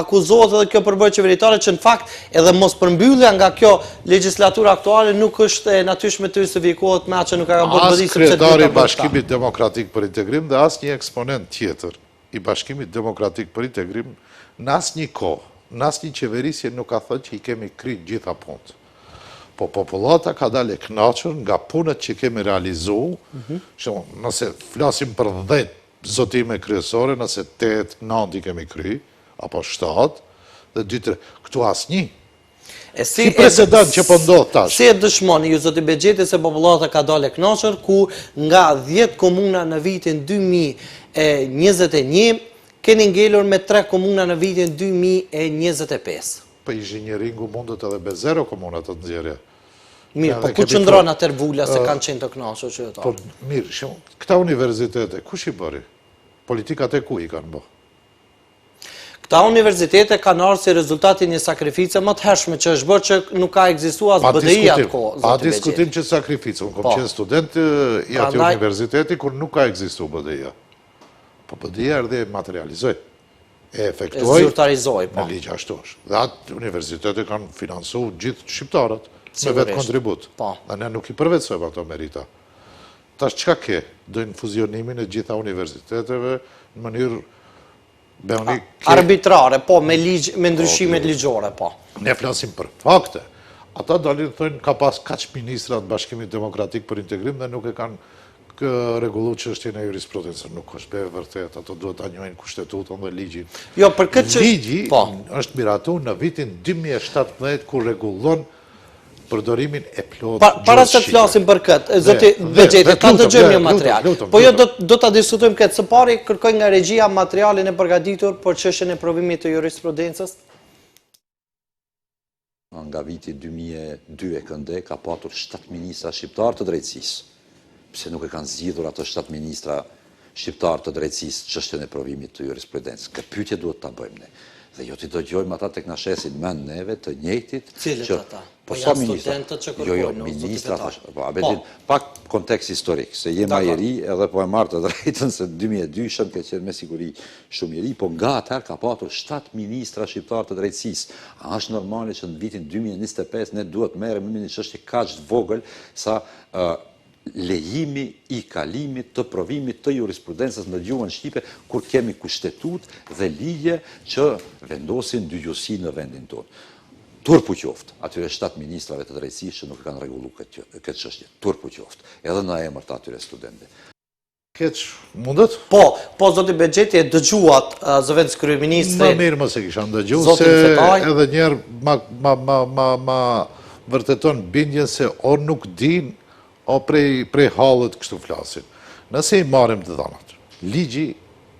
A: akuzohet edhe kjo përbërje qeveritare që në fakt edhe mos përmbyllja nga kjo legjislatura aktuale nuk është e natyrshme të justifikohet me atë që nuk ka bërë
B: BDI sepse duhet ta bëjë. As kryetari i Bashkimit Demokratik për Integrim dhe asnjë eksponent tjetër i Bashkimit Demokratik për Integrim në asnjë kohë, në asnjë qeverisje nuk ka thënë që i kemi kry gjitha punët. Po popullata ka dalë e kënaqur nga punët që kemi realizu, mhm. shumë, nëse flasim për 10 zotime kryesore, nëse 8, 9 i kemi kry, apo 7, dhe 2, 3, këtu asnjë,
A: E si
B: Ky precedent që po ndodh tash.
A: Si e dëshmoni ju zoti Bexheti se popullata ka dalë e kënaqur ku nga 10 komuna në vitin 2021 keni ngelur me 3 komuna në vitin 2025.
B: Po inxhinieringu mundet edhe me zero komuna të nxjerrë.
A: Mirë, po ku qëndron atëherë vula se kanë qenë të kënaqur qytetarët?
B: Po mirë, shumë, këta universitete kush i bëri? Politikat e ku i kanë bë?
A: Këta universitete kanë ardhur si rezultat i një sakrifice më të hershme që është bërë që nuk ka ekzistuar as BDI atë
B: kohë. Pa diskutim që sakrificë, unë kom po. qenë student i atij universiteti kur nuk ka ekzistuar BDI-ja. Po BDI-ja erdhi e materializoi, e efektuoi.
A: E zyrtarizoi,
B: po. Në ligj ashtu është. Dhe atë universitete kanë financu gjithë shqiptarët me vetëkontribut.
A: Po.
B: Dhe ne nuk i përvetësojmë ato merita. Tash çka ke? Dojnë fuzionimin e gjitha universiteteve në mënyrë
A: Beoni, ke... Arbitrare, po, me ligj, me ndryshimet po, ligjore, po.
B: Ne flasim për fakte. Ata dalin thonë ka pas kaq ministra të Bashkimit Demokratik për integrim dhe nuk e kanë rregullu çështjen e jurisprudencës. Nuk është be e vërtetë, ato duhet ta njohin kushtetutën dhe ligjin.
A: Jo, për këtë
B: që... Ligji po. është miratu në vitin 2017 ku rregullon përdorimin e plotë
A: pa, Para se të flasim për këtë, zoti Bexheti, ta dëgjojmë një material. Po jo, do, do ta diskutojmë këtë. Së pari, kërkoj nga regjia materialin e përgatitur për çështjen e provimit të jurisprudencës.
C: Nga viti 2002 e këndej ka patur 7 ministra shqiptarë të drejtësisë. Pse nuk e kanë zgjidhur ato 7 ministra shqiptarë të drejtësisë çështjen e provimit të jurisprudencës? Këtë pyetje duhet ta bëjmë ne. Dhe jo t'i dëgjojmë ata tek na shesin mend neve të njëjtit
A: Cilët
C: që
A: ata?
C: Po
A: po
C: sa
A: janë
C: ministra?
A: studentët që
C: Jo, jo,
A: kërkojnë, zoti
C: ministra
A: Fetar.
C: thash, po Abedin,
A: Po.
C: pak kontekst historik, se je ma i
A: Dakor.
C: ri edhe po e marr të drejtën se 2002-shën ke qenë me siguri shumë i ri, po nga atëherë ka patur 7 ministra shqiptarë të drejtësisë. A është normale që në vitin 2025 ne duhet merremi me një çështje kaq të vogël sa ë lejimi i kalimit të provimit të jurisprudencës në gjuhën shqipe kur kemi kushtetutë dhe ligje që vendosin dygjuhësi në vendin tonë. Turp u qoftë atyre 7 ministrave të drejtësisë që nuk e kanë rregullu këtë këtë çështje. Turp u qoftë, edhe në emër të atyre studentëve.
B: Keq, mundet?
A: Po, po zoti Bexheti e dëgjuat zëvendëskryeministrin.
B: Më mirë mos e kisha ndëgju se edhe një herë ma ma ma ma ma vërteton bindjen se o nuk din o prej prej hallit kështu flasin. Nëse i marrim të dhënat, ligji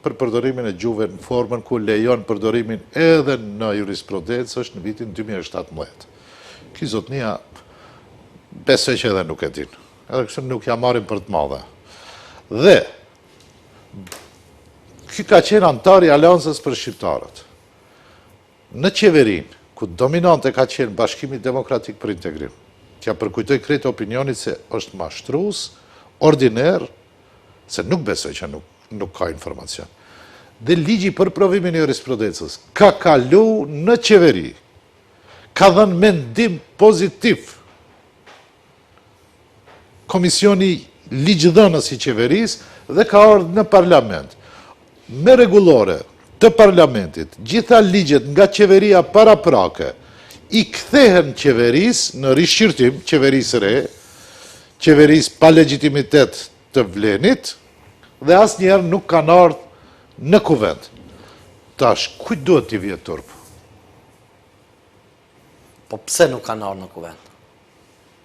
B: për përdorimin e gjuhëve në formën ku lejon përdorimin edhe në jurisprudencë është në vitin 2017. Ky zotnia besoj që edhe nuk e din. Edhe kështu nuk ja marrim për të madhe. Dhe ky ka qenë anëtar i Aleancës për Shqiptarët. Në qeverinë, ku dominante ka qenë Bashkimi Demokratik për Integrim, t'ja përkujtoj krejt opinionit se është mashtrus ordiner, se nuk besoj që nuk, nuk ka informacion. Dhe ligji për provimin e jurisprudencës ka kalu në qeveri, ka dhënë mendim pozitiv Komisioni Ligjdhënës i Qeverisë dhe ka ardhë në Parlament. Me rregullore të Parlamentit, gjitha ligjet nga qeveria paraprake i kthehen qeverisë në rishqyrtim, qeverisë re, qeverisë pa legjitimitet të VLEN-it dhe asnjëherë nuk kanë ardhë në Kuvend. Tash, kujt duhet t'i vijë turp?
A: Po pse nuk kanë ardhë në Kuvend?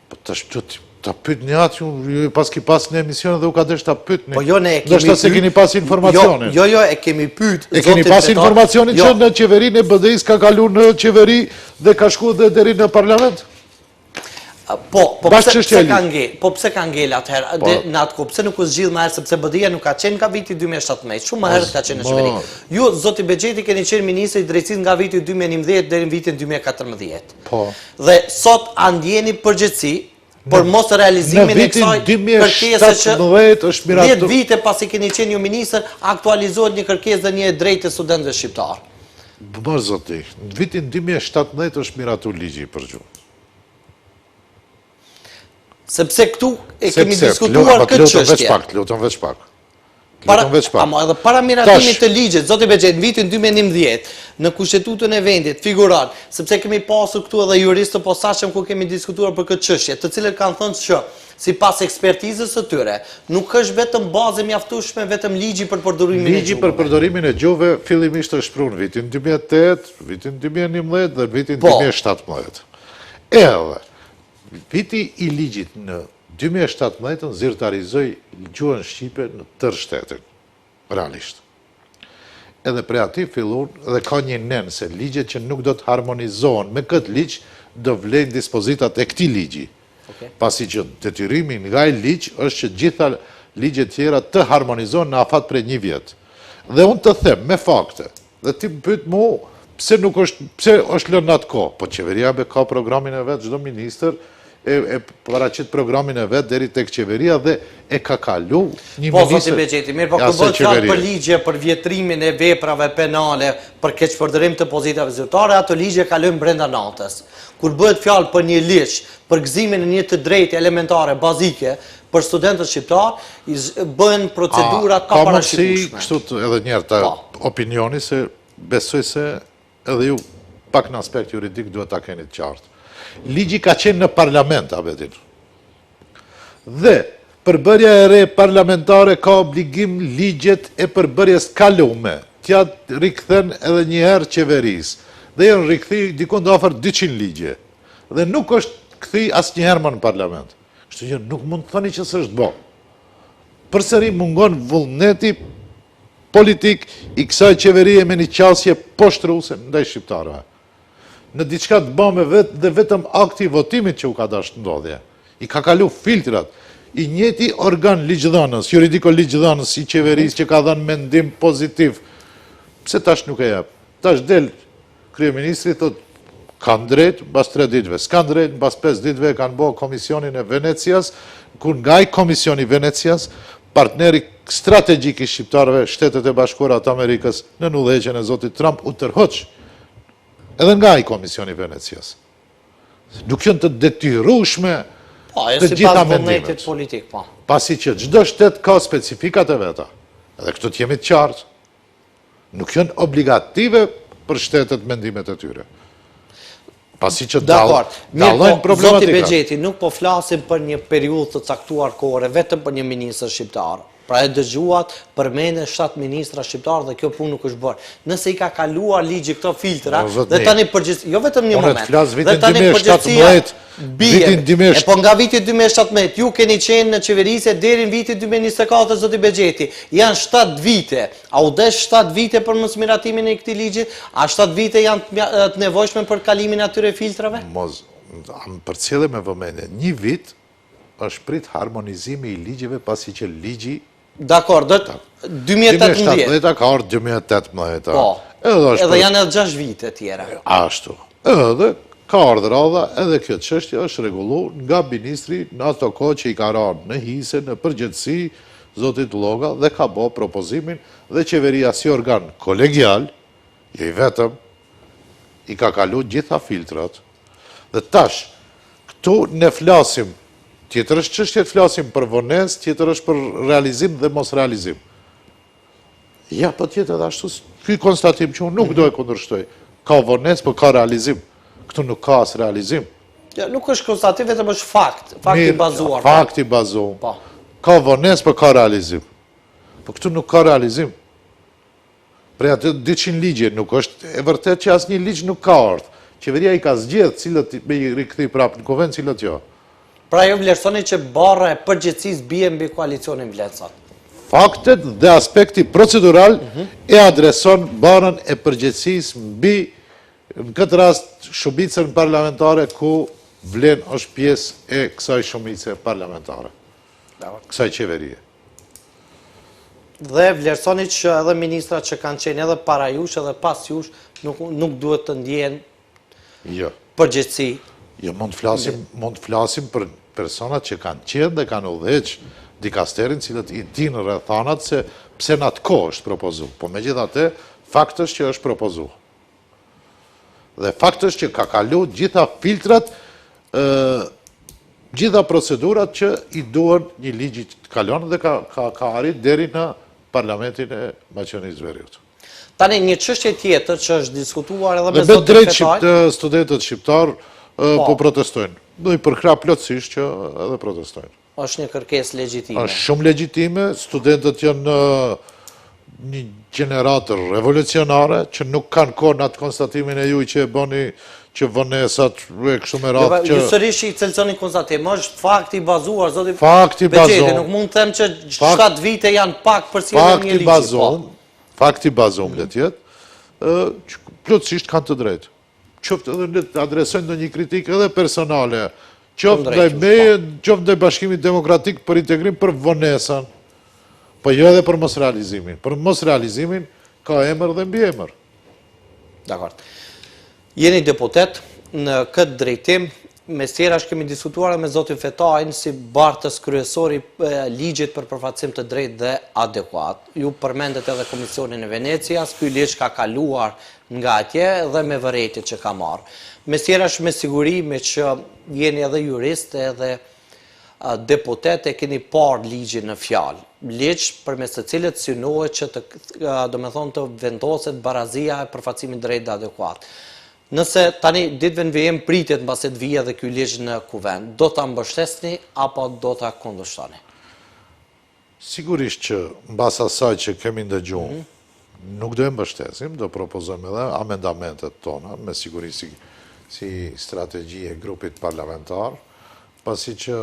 B: Po tash duhet ta pyetni atë ju, ju paski pas në emision dhe u ka desh ta pyetni.
A: Po jo ne e kemi
B: pyet. s'e keni pas informacionin.
A: Jo, jo, jo, e kemi pyet.
B: E keni pas informacionin jo. që në qeverinë e BDI-s ka kalu në qeveri dhe ka shku dhe deri në parlament?
A: Po, po pse, pse ka ngel, po pse ka ngel atëherë po. në atë kohë, pse nuk u zgjidh më herët sepse BDI-ja nuk ka qenë nga viti 2017, shumë më herët ka qenë në qeveri. Ju zoti Bexheti keni qenë ministër i drejtësisë nga viti 2011 deri në vitin 2014.
B: Po.
A: Dhe sot a ndjeni përgjegjësi për mos realizimin e kësaj kërkese
B: që është miratu
A: 10 vite pasi keni qenë ju ministër, aktualizohet një kërkesë dhe një e drejtë e studentëve shqiptarë.
B: Mor zoti, në vitin 2017 është miratu ligji për gjuhë.
A: Sepse këtu e kemi diskutuar këtë çështje.
B: Veç pak, lutem veç pak. Lutem veç pak.
A: Ama edhe para miratimit të ligjit, zoti Bexheti, në vitin 2011, në kushtetutën e vendit figuron, sepse kemi pasur këtu edhe juristë të posaçëm ku kemi diskutuar për këtë çështje, të cilët kanë thënë që sipas ekspertizës së tyre, nuk është vetëm bazë e mjaftueshme vetëm ligji për përdorimin e
B: gjuhëve. Ligji për përdorimin e gjuhëve fillimisht është pru në vitin 2008, vitin 2011 dhe vitin 2017. Po. Edhe, viti i ligjit në 2017 zyrtarizoi gjuhën shqipe në tërë shtetin, realisht. Edhe prej aty fillun dhe ka një nen se ligjet që nuk do të harmonizohen me këtë ligj do vlejnë dispozitat e këtij ligji. Pasi që detyrimi nga ai ligj është që gjitha ligjet tjera të harmonizohen në afat prej një vjet. Dhe unë të them me fakte, Dhe ti më pyet mu, pse nuk është, pse është lënë në atë kohë? Po qeveria be ka programin e vet, çdo ministër e, e paraqet programin e vet deri tek qeveria dhe e ka kalu
A: një po, ministër. Po, zoti Bexheti, mirë, po kur bëhet fjalë për ligje për vjetrimin e veprave penale, për keqpërdorim të pozitave zyrtare, ato ligje kalojnë brenda natës. Kur bëhet fjalë për një ligj, për gëzimin e një të drejte elementare, bazike, për studentët shqiptarë, bëhen procedura të
B: paparashikueshme. Ka mundësi, kështu edhe njëherë të po. opinioni, se besoj se edhe ju pak në aspekt juridik duhet ta keni të qartë. Ligji ka qenë në parlament, Abedin. Dhe, përbërja e re parlamentare ka obligim ligjet e përbërjes kalume, t'ja rikthen edhe njëherë qeverisë. Dhe janë rikthy dikund afër 200 ligje. Dhe nuk është kthy asnjëherë më në parlament. Kështu që nuk mund të thoni që s'është bo. Përsëri mungon vullneti politik i kësaj qeverie me një qasje poshtruese ndaj shqiptarëve. Në diçka të bame vetë dhe vetëm akti i votimit që u ka dashtë ndodhje. I ka kalu filtrat. I njëjti organ ligjdhënës, juridiko ligjdhënës i qeverisë që ka dhënë mendim pozitiv. Pse tash nuk e jep? Tash del Kryeministri thotë, kanë drejt, mbas 3 ditëve, s'kanë drejt, mbas 5 ditëve e kanë bo komisionin e Venecias, ku nga ai komisioni i Venecias, partneri strategjik i shqiptarëve, Shtetet e Bashkuara të Amerikës, nën udhëheqjen e zotit Trump, u tërhoq edhe nga ai komisioni i Venecias. Nuk janë të detyrueshme
A: po, të gjitha mendimet. Politik, po.
B: Pasi që çdo shtet ka specifikat e veta. Edhe këtu të jemi të qartë. Nuk janë obligative për shtetet mendimet e tyre. Pasi që dallojnë
A: po, problematikat. Zoti Bexheti, nuk po flasim për një periudhë të caktuar kohore, vetëm për një ministër shqiptar. Pra e dëgjuat, përmenden 7 ministra shqiptar dhe kjo punë nuk është bërë. Nëse i ka kaluar ligji këto filtra, dhe tani përgjegjësia, jo vetëm një moment,
B: dhe tani përgjegjësia
A: bie, e po nga viti 2017, ju keni qenë në qeverisje deri në vitin 2024, zoti Bexheti, janë 7 vite, A u desh 7 vite për mosmiratimin e këtij ligji? A 7 vite janë të nevojshme për kalimin e atyre filtrave?
B: Mos, a më përcjelle me vëmendje. Një vit është prit harmonizimi i ligjeve pasi që ligji
A: Dakor, do 2018.
B: 2017 ka ardhur 2018.
A: Po. Edhe është edhe janë edhe 6 vite tjera.
B: Ashtu. Edhe. Ka ardhë radha edhe kjo çështje është rregullu nga ministri në ato kohë që i ka ra në hise, në përgjegjësi, zotit Lloga dhe ka bo propozimin dhe qeveria si organ kolegial, jo i vetëm, i ka kalu gjitha filtrat. Dhe tash, këtu ne flasim, tjetër është çështje të flasim për vonesë, tjetër është për realizim dhe mosrealizim. Ja, po të jetë edhe ashtu, ky konstatim që unë nuk do e kundërshtoj. Ka vonesë, po ka realizim. Këtu nuk ka as realizim.
A: Ja, nuk është konstatim, vetëm është fakt, fakt i bazuar.
B: Po. Fakt i bazuar. Po. Ka vonesë, po ka realizim. Po këtu nuk ka realizim. Prej aty 200 ligje, nuk është e vërtet që asnjë ligj nuk ka ardhë. Qeveria i ka zgjedh cilët me i rikthy prapë në kuvend, cilët jo.
A: Pra ju vlerësoni që barra e përgjegjësisë bie mbi koalicionin Vlen sot.
B: Faktet dhe aspekti procedural mhm. e adreson barrën e përgjegjësisë mbi në këtë rast shumicën parlamentare ku Vlen është pjesë e kësaj shumice parlamentare, kësaj qeverie.
A: Dhe vlerësoni që edhe ministrat që kanë qenë edhe para jush edhe pas jush nuk, nuk duhet të ndjejnë
B: Jo.
A: Përgjegjësi.
B: Jo, mund të flasim, mund të flasim për personat që kanë qenë dhe kanë udhëheq dikasterin, cilët i dinë rrethanat se pse në atë kohë është propozu. Po megjithatë, fakt është që është propozu. Dhe fakt është që ka kalu gjitha filtrat, gjitha procedurat që i duhen një ligji të kalon dhe ka, ka, ka arrit deri në Parlamentin e Maqedonisë Veriut.
A: Tani një çështje tjetër që është diskutuar edhe me zotin Fetai.
B: Dhe me drejtë studentët shqiptarë po. po protestojnë. Dhe i përkrah plotësisht që edhe protestojnë.
A: Është një kërkesë legjitime.
B: Është shumë legjitime, studentët janë një gjeneratë revolucionare që nuk kanë kohë në atë konstatimin e juj që e bëni që vonesat e kështu me radhë
A: që... Ju sërish i cilësoni konstatim, është fakt i bazuar, zoti
B: Fakt i
A: bazuar. Nuk mund të them që 7 vite janë pak për sjelljen e një ligji.
B: Fakt i bazuar, po. Fakt i bazum le të jetë, që plotësisht kanë të drejtë. Qoftë edhe le të adresojnë ndonjë kritikë edhe personale, qoftë ndaj meje, po. qoftë ndaj Bashkimit Demokratik për integrim për vonesën, po jo edhe për mosrealizimin. Për mosrealizimin ka emër dhe mbiemër.
A: Dakord. Jeni deputet në këtë drejtim, mes tjerash kemi diskutuar me zotin Fetajn si bartës kryesor i ligjit për përfaqësim të drejtë dhe adekuat. Ju përmendët edhe Komisionin e Venecias, ky ligj ka kaluar nga atje dhe me vërejtjet që ka marrë. Mes tjerash me siguri meqë jeni edhe jurist edhe deputet e keni parë ligjin në fjalë. Ligj përmes të cilit synohet që të, domethënë të vendoset barazia e përfaqësimit drejtë dhe adekuat. Nëse tani ditëve në vijim pritet mbase të vijë edhe ky ligj në Kuvend, do ta mbështesni apo do ta kundërshtoni?
B: Sigurisht që mbas asaj që kemi ndëgju, mhm. nuk do e mbështesim, do propozojmë edhe amendamentet tona, me siguri si, si strategji e grupit parlamentar, pasi që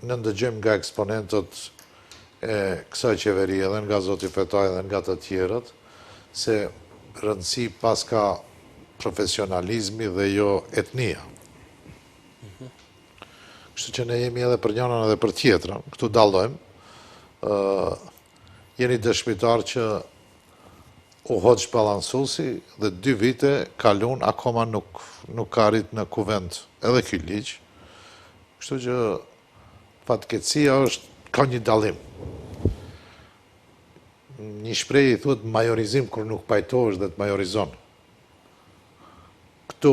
B: ne ndëgjojmë nga eksponentët e kësaj qeverie edhe nga zoti Fetai edhe nga të tjerët, se rëndësi paska profesionalizmi dhe jo etnia. Kështu që ne jemi edhe për njënën edhe për tjetrën, këtu dallojmë, jeni dëshmitar që u hoq balansuesi dhe dy vite kalun akoma nuk, nuk ka arrit në kuvend edhe ky ligj, Kështu që fatkeqësia është ka një dallim. Një shprehje i thuhet majorizim kur nuk pajtohesh dhe të majorizon. Këtu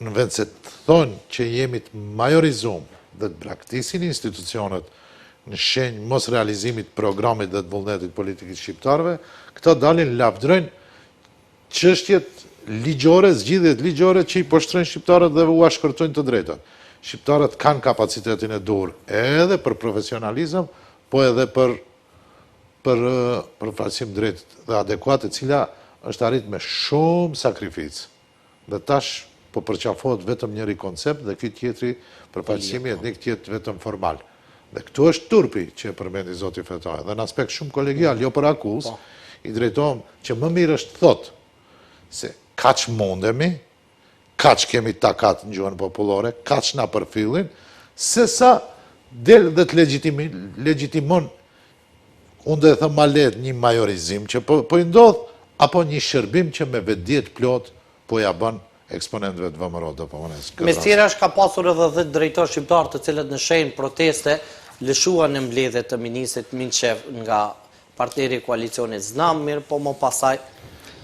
B: në vend se të thonë që jemi të majorizum dhe të braktisin institucionet në shenjë mosrealizimit të programit dhe të vullnetit politik të shqiptarëve, këta dalin lavdrojnë Çështjet ligjore, zgjidhjet ligjore që i poshtërojnë shqiptarët dhe ua shkurtojnë të drejtat. Shqiptarët kanë kapacitetin e duhur edhe për profesionalizëm, po edhe për për përfaqësim drejt dhe adekuat e cila është arrit me shumë sakrificë. Dhe tash po përqafohet vetëm njëri koncept dhe ky tjetri përfaqësimi etnik të jetë vetëm formal. Dhe këtu është turpi që e përmendi zoti Fetai dhe në aspekt shumë kolegial, jo për akuzë, po. i drejtohem që më mirë është të thotë se kaq mundemi, kaq kemi takat në gjuhën popullore, kaq na përfillin, sesa del dhe të legjitimon unë do e them ma lehtë një majorizim që po, po i ndodh, apo një shërbim që me vetëdije të plotë po ja bën eksponentëve të VMRO DPMNE-së.
A: Mes tjerash ka pasur edhe 10 drejtorë shqiptarë të cilët në shenjë proteste lëshuan në mbledhje të ministrit Minçev nga partneri i koalicionit Znam, mirëpo më pastaj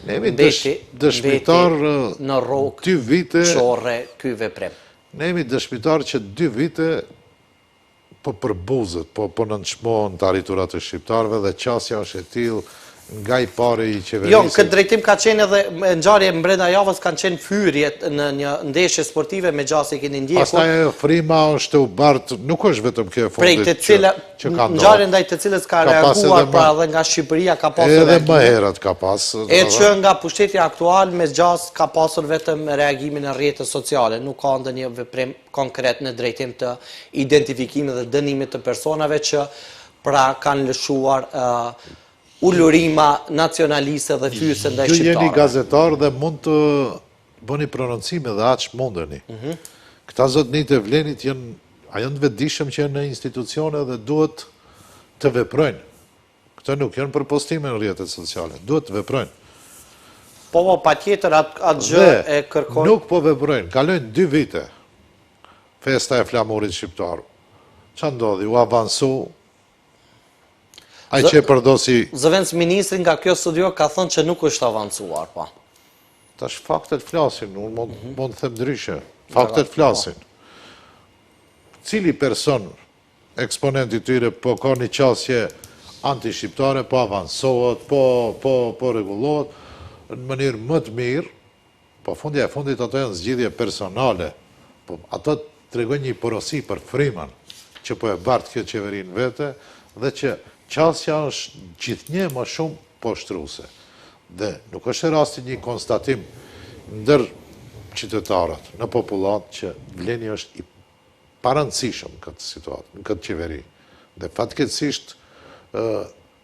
B: mbeti dëshmitar
A: në rrugë
B: dy vite
A: qorre ky veprim.
B: Ne jemi dëshmitar që dy vite po përbuzet, po po nënçmohen të arriturat e shqiptarëve dhe qasja është e tillë nga i pari i qeverisë.
A: Jo, në këtë drejtim ka qenë edhe ngjarje mbrenda javës kanë qenë fyerjet në një ndeshje sportive me gjasë i keni ndjekur.
B: Pastaj ajo frima është u bart, nuk është vetëm kjo e
A: fundit që, cila, që ka ndodhur. Ngjarje ndaj të cilës ka, ka reaguar pra edhe nga Shqipëria ka pasur
B: edhe më herët ka pas.
A: E që nga pushteti aktual me gjasë ka pasur vetëm reagimin në rrjetet sociale, nuk ka ndonjë veprim konkret në drejtim të identifikimit dhe dënimit të personave që pra kanë lëshuar ulurima nacionaliste dhe fyese ndaj
B: shqiptarëve. Ju jeni gazetar dhe mund të bëni prononcime dhe aq mundeni. Mhm. Këta zotnit e Vlenit janë, a janë të vetëdijshëm që janë në institucione dhe duhet të veprojnë. Këto nuk janë për postime në rrjetet sociale, duhet të veprojnë.
A: Po, po, patjetër atë atë gjë e kërkojnë.
B: Nuk po veprojnë, kalojnë dy vite. Festa e flamurit shqiptar. Ça ndodhi, u avansu, ai që e përdosi...
A: Zëvendësministri nga kjo studio ka thënë që nuk është avancuar, po.
B: Tash faktet flasin, unë mund, mhm. mund të them ndryshe. Faktet po. flasin. Cili person eksponent i tyre po ka një qasje antishqiptare, po avansohet, po, po, po rregullohet në mënyrë më të mirë, po fundja e fundit ato janë zgjidhje personale, po ato tregojnë një porosi për frymën që po e bart kjo qeveri në vete dhe që qasja është gjithnjë më shumë poshtruese. Dhe nuk është e rasti një konstatim ndër qytetarët në popullatë që Vleni është i parëndësishëm në këtë situatë, në këtë qeveri. Dhe fatkeqësisht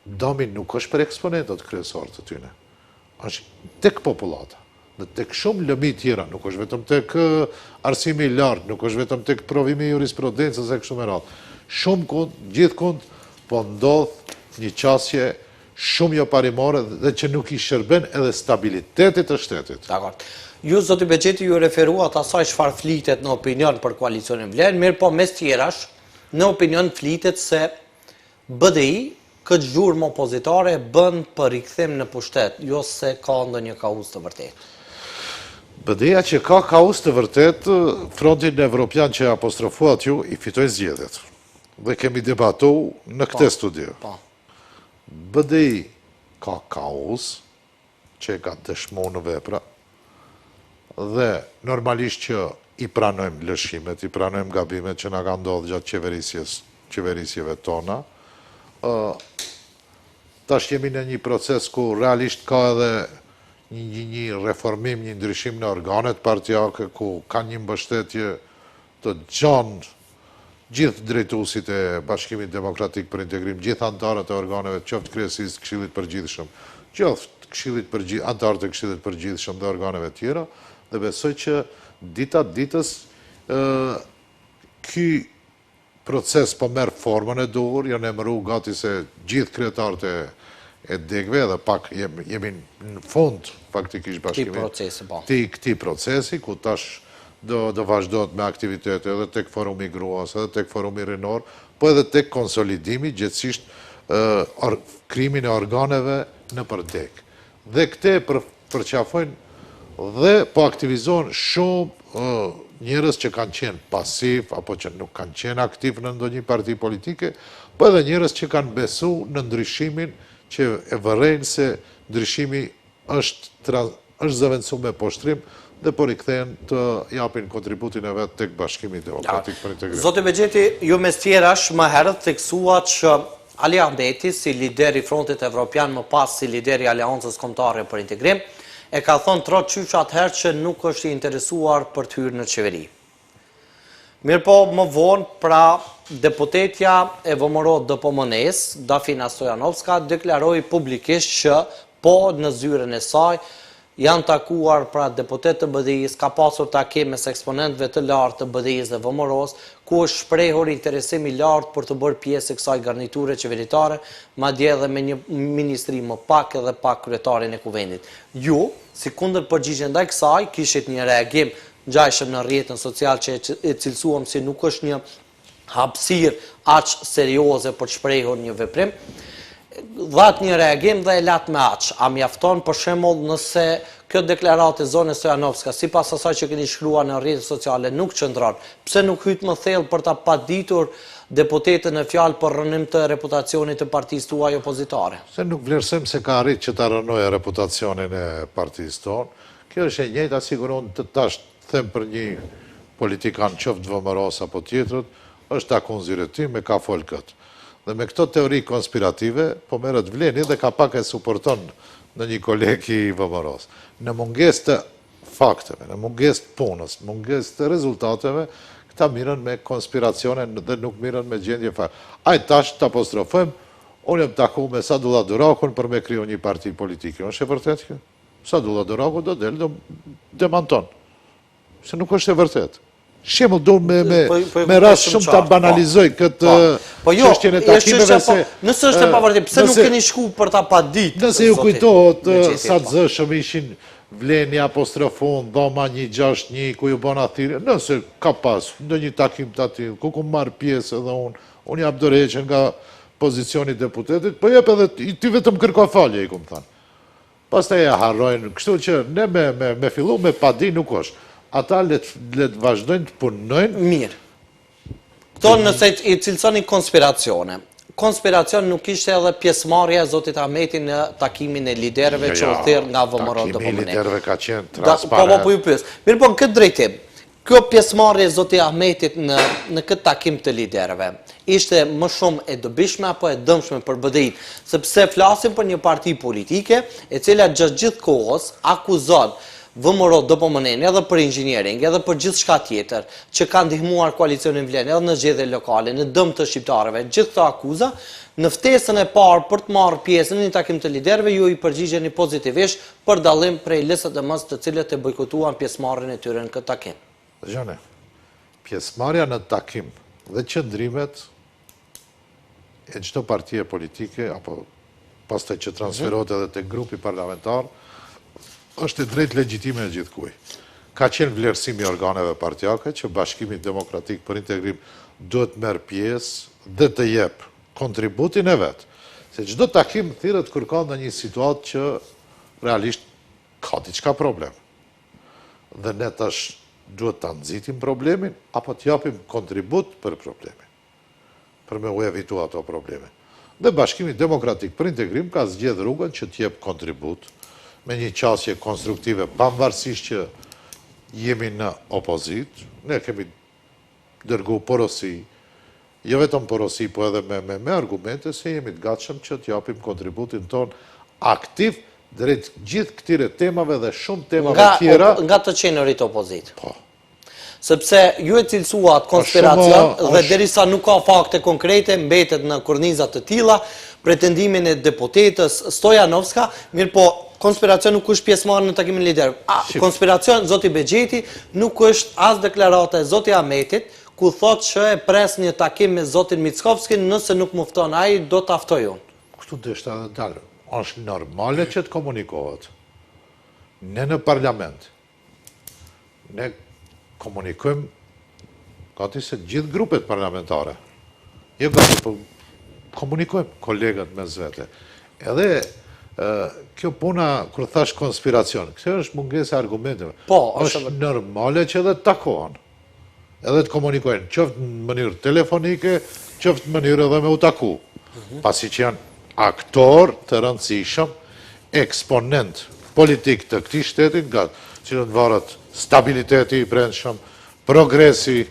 B: dëmi nuk është për eksponentët kryesorë të tyne. Është tek popullata. Dhe tek shumë lëmi tjera, nuk është vetëm tek arsimi i lartë, nuk është vetëm tek provimi i jurisprudencës e kështu me radhë. Shumëkund, gjithkund, po ndodh një qasje shumë joparimore dhe që nuk i shërben edhe stabilitetit të shtetit.
A: Dakord. Ju, zoti Bexheti, iu referuat asaj çfarë flitet në opinion për koalicionin Vlen, mirëpo mes tjerash, në opinion flitet se BDI këtë zhurmë opozitare e bën për rikthim në pushtet, jo se ka ndonjë kauzë të vërtetë.
B: BDI-ja që ka kauzë të vërtetë, Frontin Evropian që e apostrofuat ju, i fitoi zgjedhjet. Dhe kemi debatu në këtë po, studio. Po. BDI ka kauzë që e ka dëshmu në vepra dhe normalisht që i pranojmë lëshimet, i pranojmë gabimet që na kanë ndodhë gjatë qeverisjes, qeverisjeve tona. Ë tash jemi në një proces ku realisht ka edhe një, një, një reformim, një ndryshim në organet partiake, ku kanë një mbështetje të gjanë gjithë drejtuesit e Bashkimit Demokratik për Integrim, gjithë anëtarët e organeve, qoftë kryesisë të Këshillit të Përgjithshëm, qoftë Këshillit Përgjith, anëtarët e Këshillit të Përgjithshëm dhe organeve tjera, dhe besoj që dita ditës ë ky proces po merr formën e duhur, janë emëru gati se gjithë kryetarët e e degëve edhe pak jemi, jemi në fund faktikisht
A: bashkimit procesi, po.
B: këtij procesi, ku tash do do vazhdohet me aktivitete edhe tek Forumi i Gruas, edhe tek Forumi Rinor, po edhe tek konsolidimi, gjegjësisht ë krijimin e organeve nëpër degë. Dhe këtë e për, përqafojnë dhe po aktivizohen shumë njerëz që kanë qenë pasiv apo që nuk kanë qenë aktiv në ndonjë parti politike, po edhe njerëz që kanë besu në ndryshimin që e vërejnë se ndryshimi është është zëvendësu me poshtrim dhe po rikthehen të japin kontributin e vet tek Bashkimi Demokratik për
A: Integrim. Zoti Bexheti, ju mes tjerash më herët theksuat që Ali Ahmeti si lider i Frontit Evropian më pas si lider i Aleancës Kombëtare për Integrim, e ka thënë troç qysh atëherë që nuk është i interesuar për të hyrë në qeveri. Mirëpo, më vonë, pra, deputetja e VMRO DPMNE-së, Dafina Stojanovska, deklaroi publikisht që po në zyrën e saj. Janë takuar pra deputetë të BDI-së, ka pasur takim mes eksponentëve të lartë të BDI-së dhe VMRO-së, ku është shprehur interesim i lartë për t'u bërë pjesë e kësaj garniture qeveritare, madje edhe me një ministri më pak edhe pa kryetarin e Kuvendit. Ju, si kundërpërgjigje ndaj kësaj, kishit një reagim ngjajshëm në rrjetin social që e cilësuam si nuk është një hapësirë aq serioze për të shprehur një veprim, dhatë një reagim dhe e latë me aq. A mjafton për shembull nëse kjo deklaratë e zonjës Stojanovska, sipas asaj që keni shkruar në rrjetet sociale, nuk qëndron, pse nuk hytë më thellë për ta paditur deputeten në fjalë për rrënim të reputacionit të partisë tuaj opozitare?
B: Se nuk vlerësojmë se ka arrit që ta rrënojë reputacionin e partisë tonë. Kjo është e njëjta sikur unë të tash Them për një politikan qoftë VMRO-së apo tjetrët, është taku n'zyre tim e ka fol këtë. Dhe me këto teori konspirative po merret VLEN-i dhe ka pak e suporton ndonjë koleg i VMRO-së. Në mungesë të fakteve, në mungesë të punës, në mungesë të rezultateve, këta mirren me konspiracione dhe nuk mirren me gjendje fare. Aj tash të apostrofojmë, unë jam taku me Sadullah Durakun për me kriju një parti politike. Është e vërtetë kjo? Sadullah Duraku do del, do demanton. Se nuk është e vërtetë. Shembull do me me po, po, me rast shumë ta po. banalizoj këtë po. po jo, çështjen e takimeve se
A: nëse është e pavërtetë, pse nuk keni shku për ta padit?
B: Nëse ju kujtohet sa të zëshëm ishin VLEN-i apostrofon dhoma 161 ku ju bona thirrje, nëse ka pas ndonjë takim të atillë, ku kum marrë pjesë edhe unë, unë jap dorëheqjen nga pozicioni i deputetit, po jep edhe ti vetëm kërko falje, i kum thënë. Pastaj e harrojnë, kështu që ne me me me fillu me padi nuk është. Ata le të le të vazhdojnë të punojnë.
A: Mirë. Këto nëse i cilësoni konspiracione. Konspiracion nuk ishte edhe pjesëmarrja e zotit Ahmeti në takimin e liderëve jo, që u jo, thirr nga VMRO
B: DPMNE. Takimi i liderëve ka qenë transparent.
A: Po, po, po ju pyes. Mirëpo në këtë drejtim, Kjo pjesëmarrje e zoti Ahmetit në në këtë takim të liderëve, ishte më shumë e dobishme apo e dëmshme për BDI-në? Sepse flasim për një parti politike, e cila gjatë gjithë kohës akuzon VMRO DPMNE-në edhe për inxhiniering, edhe për gjithçka tjetër, që ka ndihmuar koalicionin VLEN edhe në zgjedhje lokale, në dëm të shqiptarëve, gjithë këto akuza, në ftesën e parë për të marrë pjesë në një takim të liderëve, ju i përgjigjeni pozitivisht, për dallim prej LSDM-së të cilët e bojkotuan pjesëmarrjen e tyre në këtë
B: takim. Dëgjoni, pjesëmarrja në takim dhe qëndrimet e çdo partie politike apo pastaj që transferohet edhe te grupi parlamentar është e drejtë legjitime e gjithkujt. Ka qenë vlerësimi i organeve partiake që Bashkimi Demokratik për Integrim duhet merr pjesë dhe të jep kontributin e vet. Se çdo takim thirret kur ka ndonjë situatë që realisht ka diçka problem. Dhe ne tash duhet ta nxitim problemin apo të japim kontribut për problemin. Për me u evitu ato probleme. Dhe Bashkimi Demokratik për Integrim ka zgjedh rrugën që të jep kontribut me një qasje konstruktive pavarësisht që jemi në opozitë, ne kemi dërgu porosi, jo vetëm porosi, po edhe me, me, me argumente se jemi të gatshëm që të japim kontributin tonë aktiv drejt gjithë këtyre temave dhe shumë temave
A: nga, tjera. Nga të qenurit opozitë.
B: Po.
A: Sepse ju e cilësuat konspiracion dhe derisa nuk ka fakte konkrete, mbetet në korniza të tilla, pretendimin e deputetes Stojanovska, mirëpo konspiracion nuk është pjesëmarrja në takimin e liderëve. A, konspiracion, zoti Bexheti, nuk është as deklarata e zoti Ahmetit, ku thotë që e pres një takim me zotin Mickovski, nëse nuk më fton ai, do ta ftoj
B: unë. Kështu deshta edhe dalë. Është normale që të komunikohet. Ne në parlament, Ne komunikojmë gati se gjithë grupet parlamentare. Jo gati, po komunikojmë kolegët mes vete. Edhe kjo puna, kur thash konspiracion, kjo është mungesë e argumenteve.
A: Po,
B: është normale që edhe të takohen. Edhe të komunikojnë, qoftë në mënyrë telefonike, qoftë në mënyrë edhe me u taku. Mhm. Pasi që janë aktorë të rëndësishëm, eksponentë politikë të këtij shteti, nga të cilët varet stabiliteti i brendshëm, progresi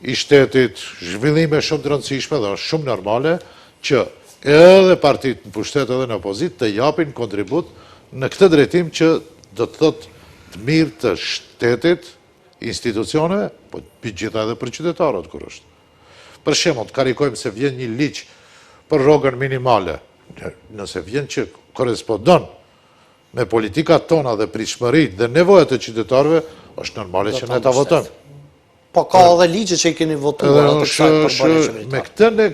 B: i shtetit, zhvillime shumë të rëndësishme dhe është shumë normale që edhe partitë në pushtet edhe në opozitë të japin kontribut në këtë drejtim që do të thotë të mirë të shtetit, institucioneve, po mbi të gjitha edhe për qytetarët kur është. Për shembull, të karikojmë se vjen një ligj për rrogën minimale, nëse vjen që korrespondon me politikat tona dhe pritshmëritë dhe nevojat e qytetarëve, është normale që ne ta votojmë.
A: Po ka edhe ligje që i keni votuar atë kësaj përbërje qeveritare.
B: Me këtë ne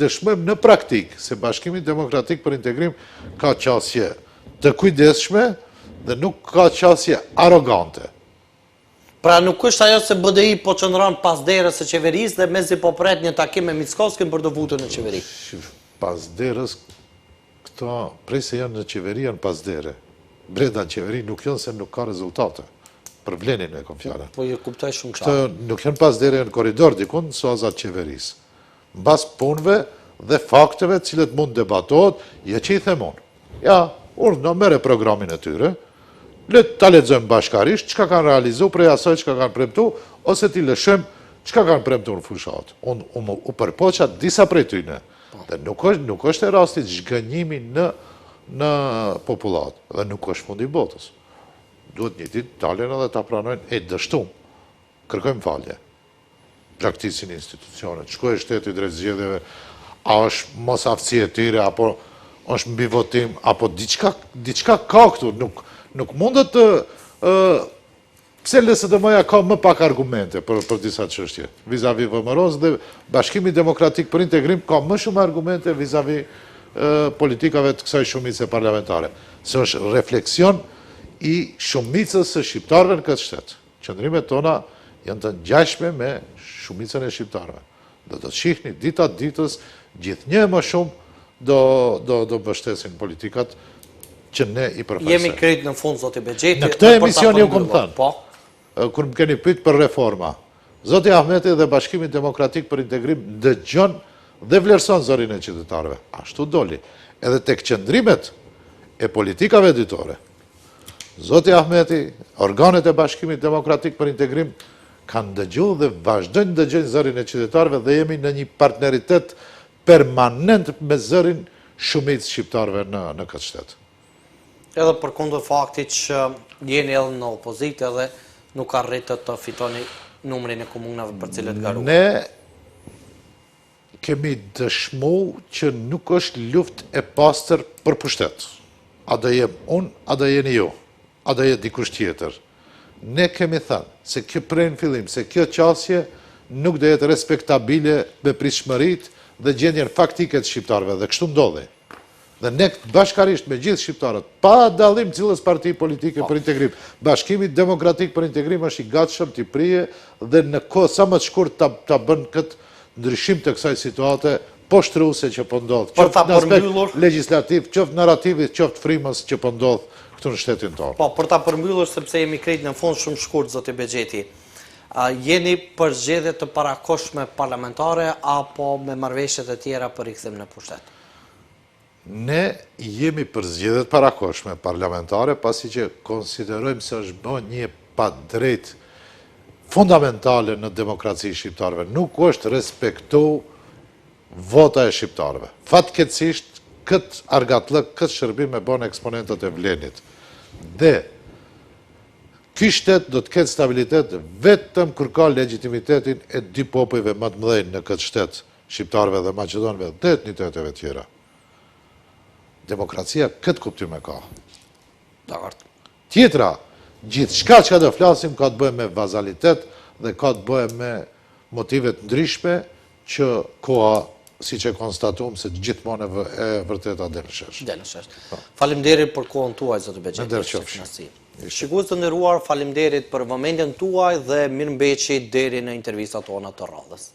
B: dëshmojmë në praktikë se Bashkimi Demokratik për Integrim ka qasje të kujdesshme dhe nuk ka qasje arrogante.
A: Pra nuk është ajo se BDI po qëndron pas derës së qeverisë dhe mezi po pret një takim me Mickovskin për t'u futur në qeveri.
B: Pas derës, këto prej se janë në qeveri janë pas dere. Brenda në qeveri nuk janë se nuk ka rezultate. Për VLEN-in e kom fjalën.
A: Po ju kuptoj shumë
B: qartë. Këto nuk janë pas dere, janë korridor dikun në suaza të qeverisë. Mbas punëve dhe fakteve të cilët mund debatohet, jo që i them unë. Ja, urdhno merre programin e tyre, le ta lexojmë bashkarisht çka kanë realizu prej asaj çka kanë premtu, ose t'i lëshojmë çka kanë premtu në fushatë. Unë u, u përpoqa disa prej tyne, po. dhe nuk është, nuk është e rastit zhgënjimi në, në popullatë, dhe nuk është fundi i botës. Duhet një ditë dalin edhe ta pranojnë, e dështum, kërkojmë falje. braktisin institucionet, shkoi shteti drejt zgjedhjeve, a është mosaftësi e tyre, apo është mbivotim, apo diçka, diçka ka këtu, nuk, nuk mundet të, pse LSDM-ja ka më pak argumente për, për disa çështje, vizavi VMRO-së dhe Bashkimi Demokratik për Integrim ka më shumë argumente vizavi politikave të kësaj shumice parlamentare, se është refleksion i shumicës së shqiptarëve në këtë shtet. Qëndrimet tona janë të ngjashme me shumicën e shqiptarëve. Dhe do të shihni dita ditës gjithnjë e më shumë do do do mbështesin politikat që ne i përfaqësojmë.
A: Jemi krejt në fund zoti Bexheti.
B: Në këtë emision ju kom thënë.
A: Po.
B: Kur më keni pyet për reforma, zoti Ahmeti dhe Bashkimi Demokratik për Integrim dëgjon dhe vlerëson zërin e qytetarëve. Ashtu doli. Edhe tek qëndrimet e politikave ditore, Zoti Ahmeti, organet e Bashkimit Demokratik për Integrim kanë dëgju dhe vazhdojnë dëgjojnë zërin e qytetarëve dhe jemi në një partneritet permanent me zërin shumicë shqiptarëve në, në këtë shtet.
A: Edhe përkundër faktit që jeni edhe në opozitë edhe nuk arritët të fitoni numrin e komunave për cilët garuat.
B: Ne Kemi dëshmu që nuk është luftë e pastër për pushtet. A do jem unë, a do jeni ju, a do jetë dikush tjetër. Ne kemi thënë se kjo prej në fillim, se kjo qasje nuk do jetë respektabile me pritshmëritë dhe gjendjen faktike të shqiptarëve dhe kështu ndodhi. Dhe ne bashkarisht me gjithë shqiptarët, pa dallim cilës parti politike për integrim, Bashkimi Demokratik për Integrim është i gatshëm t'i prije dhe në kohë sa më të shkurt ta, ta bën këtë ndryshim të kësaj situate poshtëruese që po ndodh, qoftë në aspekt legjislativ, qoftë narrativit, qoftë frymës që po ndodh këtu në shtetin tonë.
A: Po, për ta përmbyllur sepse jemi krejt në fund shumë shkurt zoti Bexheti. A jeni për zgjedhje të parakohshme parlamentare apo me marrëveshje të tjera për rikthim në pushtet?
B: Ne jemi për zgjedhje të parakohshme parlamentare, pasi që konsiderojmë se është bë një e padrejtë fundamentale në demokraci shqiptarëve. Nuk është respektu vota e shqiptarëve. Fatkeqësisht, këtë argatllëk, këtë shërbim e bënë eksponentët e VLEN-it. Dhe, ky shtet do të ketë stabilitet vetëm kur ka legjitimitetin e dy popujve më të mëdhenj në këtë shtet, shqiptarëve dhe maqedonëve dhe etniteteve tjera. Demokracia këtë kuptim e ka.
A: Dakord.
B: Tjetra, gjithçka çka do flasim ka të bëjë me vazalitet dhe ka të bëjë me motive të ndryshme që koha siç e konstatuam se gjithmonë e vërteta del në
A: shesh. Del në shesh. Po. Faleminderit për kohën tuaj zoti Bexheti.
B: Nder qofshi.
A: Shikues të nderuar, faleminderit për vëmendjen tuaj dhe mirëmbeçi deri në intervistat tona të radhës.